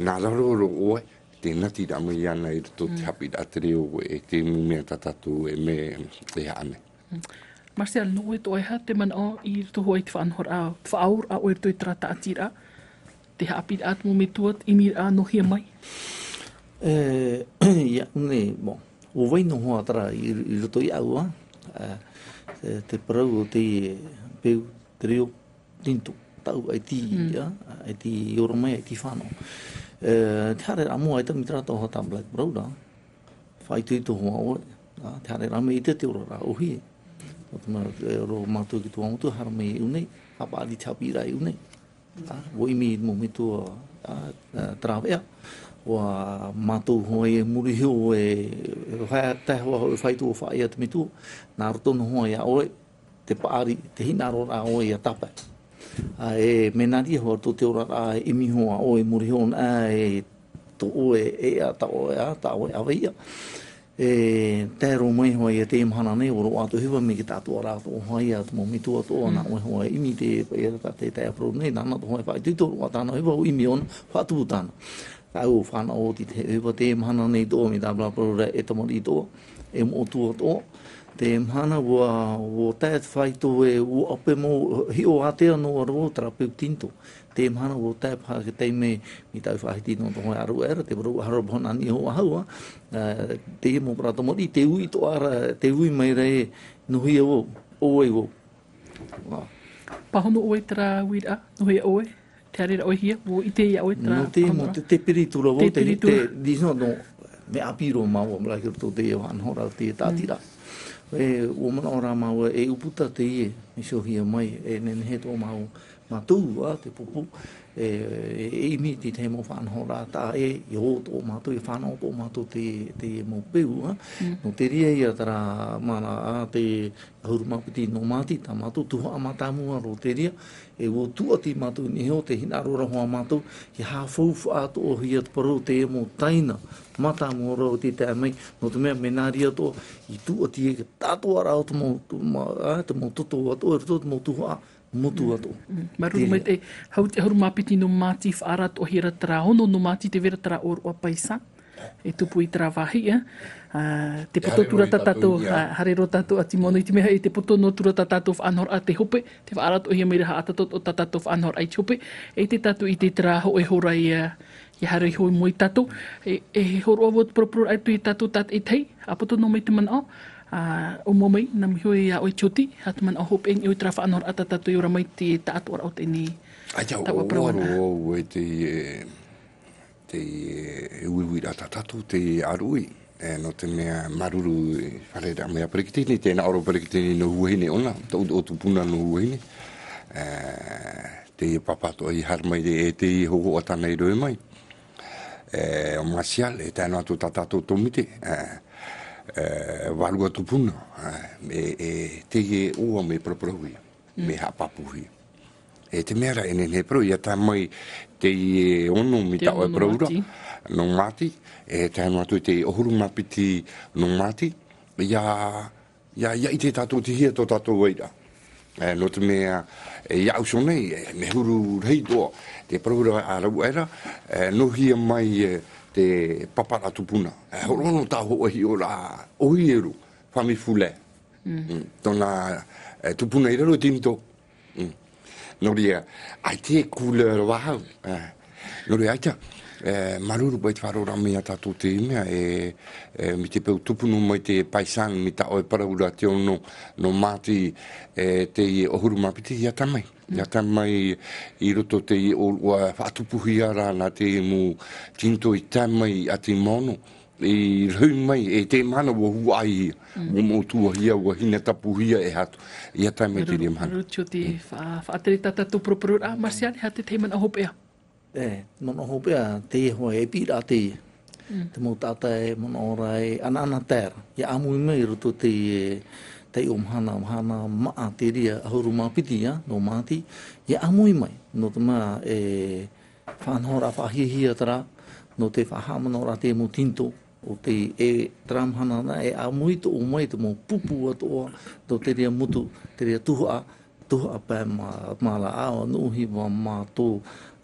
Nā raro roa ʻoe, tē natiraʻa mai ana i roto i te haʻapiʻiraʻa te reo, e te mau mea tā tātou e mea e haʻa nei. Mm. Martial, nō ʻoe atoʻa e aha te manaʻo i roto hoʻi i te faʻanahoraʻa, faʻaora ʻoe i roto i terā tāʻatiraʻa, te haʻapiʻiraʻa te mau metua, te ʻimiraʻa nō hea mai? E, ʻia, nei, bon, ʻua vai noa hoʻi terā i, i roto iāʻu, ā, e, te, te parau o te peu, te reo, Tinitō, tāʻu ʻaita, ā, ʻaita i ora mai, ʻaita i fānaʻo. E, te haereraʻa mau, ʻaita mai terā tau hata Black Brother, faʻaitoito hoʻi ʻoe, ā, te haereraʻa mai i te, te oraraʻa ʻōhie. ʻO te mea, e, ʻo mātou ki Tuamotu, haere mai i ʻō nei, haʻapaʻari te haʻapiʻiraʻa i ʻō nei. Ā, ʻua ʻimi i te mau metua, ā, ā, te rāveʻa. ʻUa mātou hoʻi e muri iho e, e fai, tae hoʻi e fai tō faʻaea te metua. Nā roto noa hoʻi iā ʻoe, te paʻari, te hinaʻaroraʻa ʻoe ia tāpae. Ā, e mea nā reira hoʻi roto te oraraʻa e ʻimi hoʻi ʻoe i muri iho nā e tō ʻoe e, ā, tā ʻoe, ā, tā ʻoe ʻāvaʻe ia. E, tae roa mai hoʻi ia teie mahana nei, ʻua roaʻa atoʻa hiva mai te tāʻatoʻaraʻa atoʻa hoʻi ia te mau metua atoʻa, nā ʻoe hoʻi e ʻimi te, e, tā te, te taeaʻe parau nei, nāna atoʻa hoʻi e faʻaitoito roa tāna hiva, ʻua ʻimi ʻōna, faʻatupu tāna. Tāʻu e fānaʻo oti te hiva teie mahana nei atoʻa, mai te parau ra e tamariʻi atoʻa, e moʻotua atoʻa. Te mahana ʻua, ʻua tae te faito e, ʻua ʻape mau, hiʻo ātea noa roa terā peu tinitō. Te mahana ʻua tae paha te taime, mai tāʻu faʻahiti noa atoʻa hoʻi ʻāruʻe ra, te parau ʻahu ra paha nā niʻa iho ʻahau, ā, teie mau parau tamariʻi, tē ui atoʻa ra, tē ui mai ra ē, nō hea vau, ʻo vai vau. Ā. Pāhono ʻoe terā uiraʻa, nō hea ʻoe, tē haere ra ʻoe hia, ʻua ʻite iā ʻoe terā pāhonoraʻa? Nō te mau, te, te piri atu ra vau, te, te piri atu ra. Te, te, nō, mea ʻāpī roa māua, mea rahi roto teie faʻanahoraʻa, te tāʻatiraʻa. E, ʻua manaʻo rā māua, e ʻūputa teie, e hiʻohia mai, e nehenehe atoʻa māua, mātou, ā, te pupu, e, e, e ʻimi i te tahi mau faʻanahoraʻa, tā ʻē, e ō atoʻa mātou, e fānaʻo atoʻa mātou te, te mau peu, ā. Nō te reira ia terā mana, ā, te ʻahuru mā piti nō Māti, tā mātou tuhaʻa mātāmua roa te reira, e ʻua tūʻati mātou i niʻa iho, te hinaʻaro ra hoʻi mātou, ʻia haʻafaufaʻa atoʻahia te parau teie mau taina, mātāmua roa i te tae mai, nō te mea, mea nā reira atoʻa, i tūʻati e te tāʻatoʻaraʻa o te mau, te mau, ā, te mau toto atoʻa, i roto i te mau tuhaʻa, motu atoʻa. Mm, māuruuru maitaʻi, hau te ʻahuru mā piti nō Māti, faʻaara atoʻahia ra terā ono nō Māti, tē vai ra terā ʻōroʻa Paisan e tupu i terā vāhi, ā. Ā, tē poto atu ra tātou, ā, haere roa tātou ʻāti Mono i te mea, e tē poto noa atu ra tā tātou faʻanahoraʻa te hope, tē faʻaara atoʻahia mai ra haʻatātā tā tātou faʻanahoraʻa i te hope, e ʻite tātou i te terā hōʻē hora ia, ʻia haere iho i mua ia tātou, e, e hōroʻa vau te paraparau atu ia tātou tātaʻitahi, ʻa poto noa mai te manaʻo, ā, ʻōmua mai, nā mua iho iā ʻoe Tioti, ā, te manaʻo hopeʻa i niʻa i terā faʻanahoraʻa tā tātou e ora mai te tāʻatoʻaraʻa o teie nei. ʻAita, tāʻu ʻōroʻa roa vau i te, e, te, e, uiuiraʻa tā tātou, te ʻāruʻi, e, nō te mea māuruuru i te fārereiraʻa mai a Peretiteni, tē nā ʻō ra Peretiteni nō Huahine ʻōna, tō, tō tupuna nō Huahine, e, teie pāpā atoʻa i haere mai, e, teie hōhoʻa tāna i roe mai. E, ʻo Martial, e tae noa atu tā tātou tōmite, e, e, vārua tupuna, e, e, e teie ʻoaʻoa mea paraparauhia, mea haʻapāpūhia. E te mea ra e nehenehe e parau, ʻia tae mai teie ono mai tā ʻoe parau ra, nō Māti, e tae noa atu i te ʻahuru mā piti nō Māti, ʻia, ʻia, ʻia ʻite tātou te hia tō tātou vairaʻa. E, nō te mea, e, iā ʻoe nei, e, mea huru rahi atoʻa, te parau ra ʻāruʻe ra, e, nō hea mai, e, te pāpāraʻa tupuna. E, hōroʻa noa tāʻu hōʻē hiʻoraʻa, ʻohipa, famille Fuller. Mm. Mm. Tōna, e, tupuna i raro, Tinitō. Mm. Nō reira, ʻaita e couleur vau. E. Nō reira, ʻaita, e, māuruuru paʻi i te faʻaroʻoraʻa mai ia tātou i teie mea, e, e, mai te peu tupu noa mai te Paisan, mai tā ʻoe parau ra te ono nō Māti, e, teie ʻahuru mā piti, ʻia tae mai. ʻIa tae mai i roto i teie ʻōroʻa faʻatupuhia ra nā te mau Tinitō i tae mai i ʻĀti Maono. I rohi mai, e te mahana ʻua huaʻai, ʻua moʻotuahia, ʻua hina tapuhia e Hato. ʻIa tae mai i teie mahana. Māuruuru Tioti, fa-, faʻatere tā tātou paraparau ra, Martial, e aha te tahi manaʻo hopeʻa? E, manaʻo hopeʻa, teie hoʻi e piʻiraʻa teie. Mm. Te mau taʻata e manaʻo ra e ʻanaʻanatae ra. ʻIa ʻāmui mai i roto i te, e, taiʻo mahana, mahana māʻa te reira ʻahuru mā piti, ā, nō Māti. ʻIa ʻāmui mai, nō te mea, e, faʻanahoraʻa faʻahiahia terā, nō te faʻahaʻamanaʻoraʻa te mau Tinitō, ʻo te, e, terā mahana nā, e ʻāmui atoʻa mai te mau pupu atoʻa, nō te reira motu, te reira tuhaʻa, tuhaʻa pae mā, mā rāʻau, nō ʻohipa mā tō,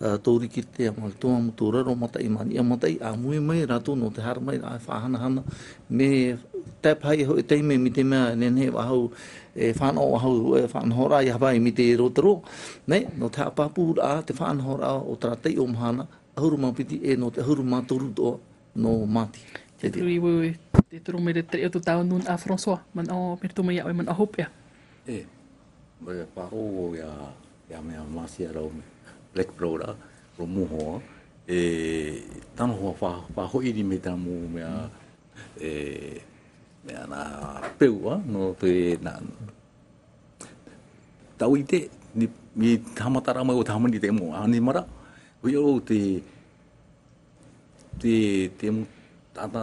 ā, tō Riki te mā tō, mā tō raro mataʻi, mā niʻa mataʻi, ʻāmui mai rātou nō te haere mai ra e faʻahanahana, mea tae paha ia hoʻi taime mai te mea, nehenehe vau, e fānaʻo vau, e faʻanahoraʻa ʻia haere mai te rotaro, nē, nō te haʻapāpūraʻa, te faʻanahoraʻa o terā taiʻo mahana, ʻahuru mā piti e nō te ʻahuru mā toru atoʻa nō Māti. Te turu i ʻoe, te turu mai te tere o tō tāua nūnaʻa François, manaʻo, mea roto mai iā ʻoe manaʻo hopeʻa. E, mai faʻaroʻo ia, ia mea Martial rā, Black Pro rā, ʻo Muhoa, e, tano hoa fa-, faʻahoʻi mai tā mau mea, e, mea nā peu, ā, nō te, nā, tau ʻite, i te haʻamataraʻa mai o te hāmani i te mau ʻanimara, ʻoia hoʻi te, te, te mau taʻata,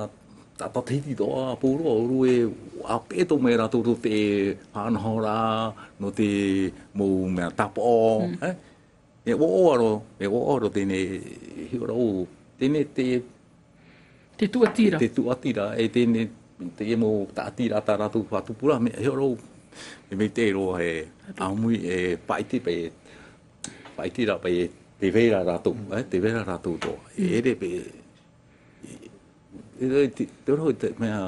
taʻata Tahiti atoʻa, pauroa, ʻōrua e ʻāpeʻe atoʻa mai rātou nō te faʻanahoraʻa, nō te mau mea tāpaʻo, e? E ʻoaʻoa roa, e ʻoaʻoa roa teie, e hiʻo ra ʻoe, teie te Te tuʻatira. Te tuʻatira, e teie, teie mau tāʻatiraʻa tā rātou faʻatupuraʻa, mea, e hiʻo ra ʻoe, e maitaʻi roa e ʻāmui, e faʻaʻite paʻi, faʻaʻite ra paʻi, tē vai ra rātou, e, tē vai ra rātou atoʻa. E ʻere paʻi, e, e, te, te ora, te mea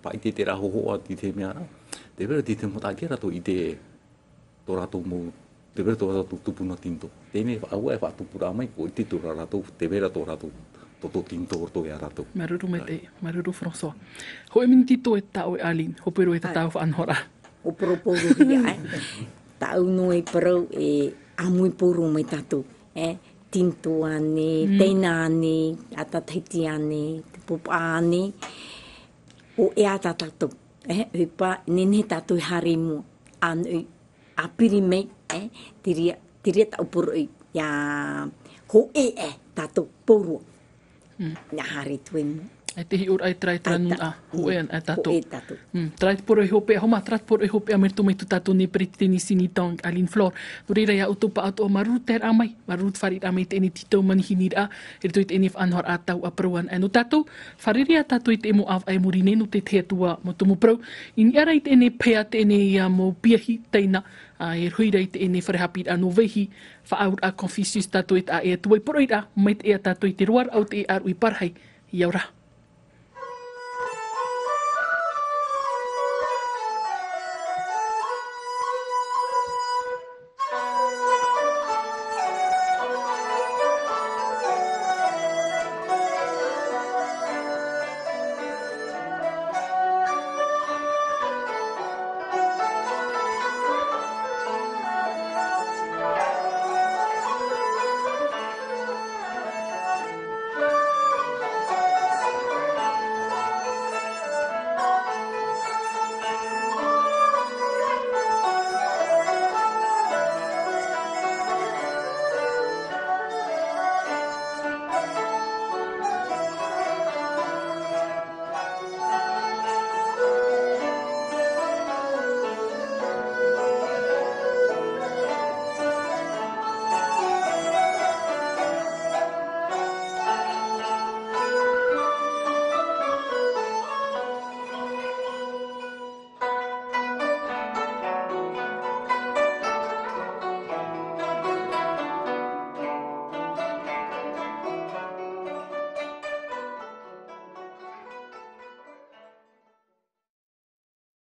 faʻaʻite te rā hōhoʻa i te mea ra, tē vai ra te, te mau tāʻatiraʻa rātou i te tō rātou mau, tē vai ra tō rātou tupuna tino. Teie, ʻaua e faʻatupuraʻa mai, ʻua ʻite atoʻa ra rātou, tē vai ra tō rātou toto tino roto ia rātou. Māuruuru maitaʻi, māuruuru François. Hōʻē miniti atoʻa e tā ʻoe Aline, hope roa i tā tāua faʻanahoraʻa. ʻO Poroporuhia, e. Tāʻu noa e parau e ʻāmui pauroa mai tātou, e. Tino ānei, teina ānei, taʻata Tahiti ānei, te pōpā ānei, ʻoia tā tātou. E, ʻohipa, nehenehe tātou e haere i mua, ā, ʻāpiri mai, e, te reira, te reira tāʻu poroʻi, ʻia hōʻē, e, tātou pauroa. ʻIa haere atu i mua. E te hiʻoraʻa e terā, e terā nūnaʻa, hōʻē anaʻe tātou. Hōʻē tātou. Terā te poroʻi hopeʻa, homa, terā te poroʻi hopeʻa mai roto mai tō tātou nei peretiteni Sini Tang, Aline Flore. Nō reira ia ʻoutou pāʻatoʻa, māuruuru te haereraʻa mai, māuruuru te fāriʻiraʻa mai i teie nei tītau manihini ra, i roto i teie nei faʻanahoraʻa tau ʻāparau anaʻe nō tātou, fārerei ā tātou i te mau ʻāvaʻe i muri nei nō te tahi atu ā mau tumu parau. I niʻa ra i teie nei pae, teie nei ā mau piahi, teina, ā, e rohi ra i teie nei fare haʻapiʻiraʻa nō Vaihi, faʻaauraʻa Confucius tātou e taʻa ʻē atu ai, poroʻi ra, maitaʻi ā tātou i te roaraʻa o te ʻāruʻi parahi, ʻia ora.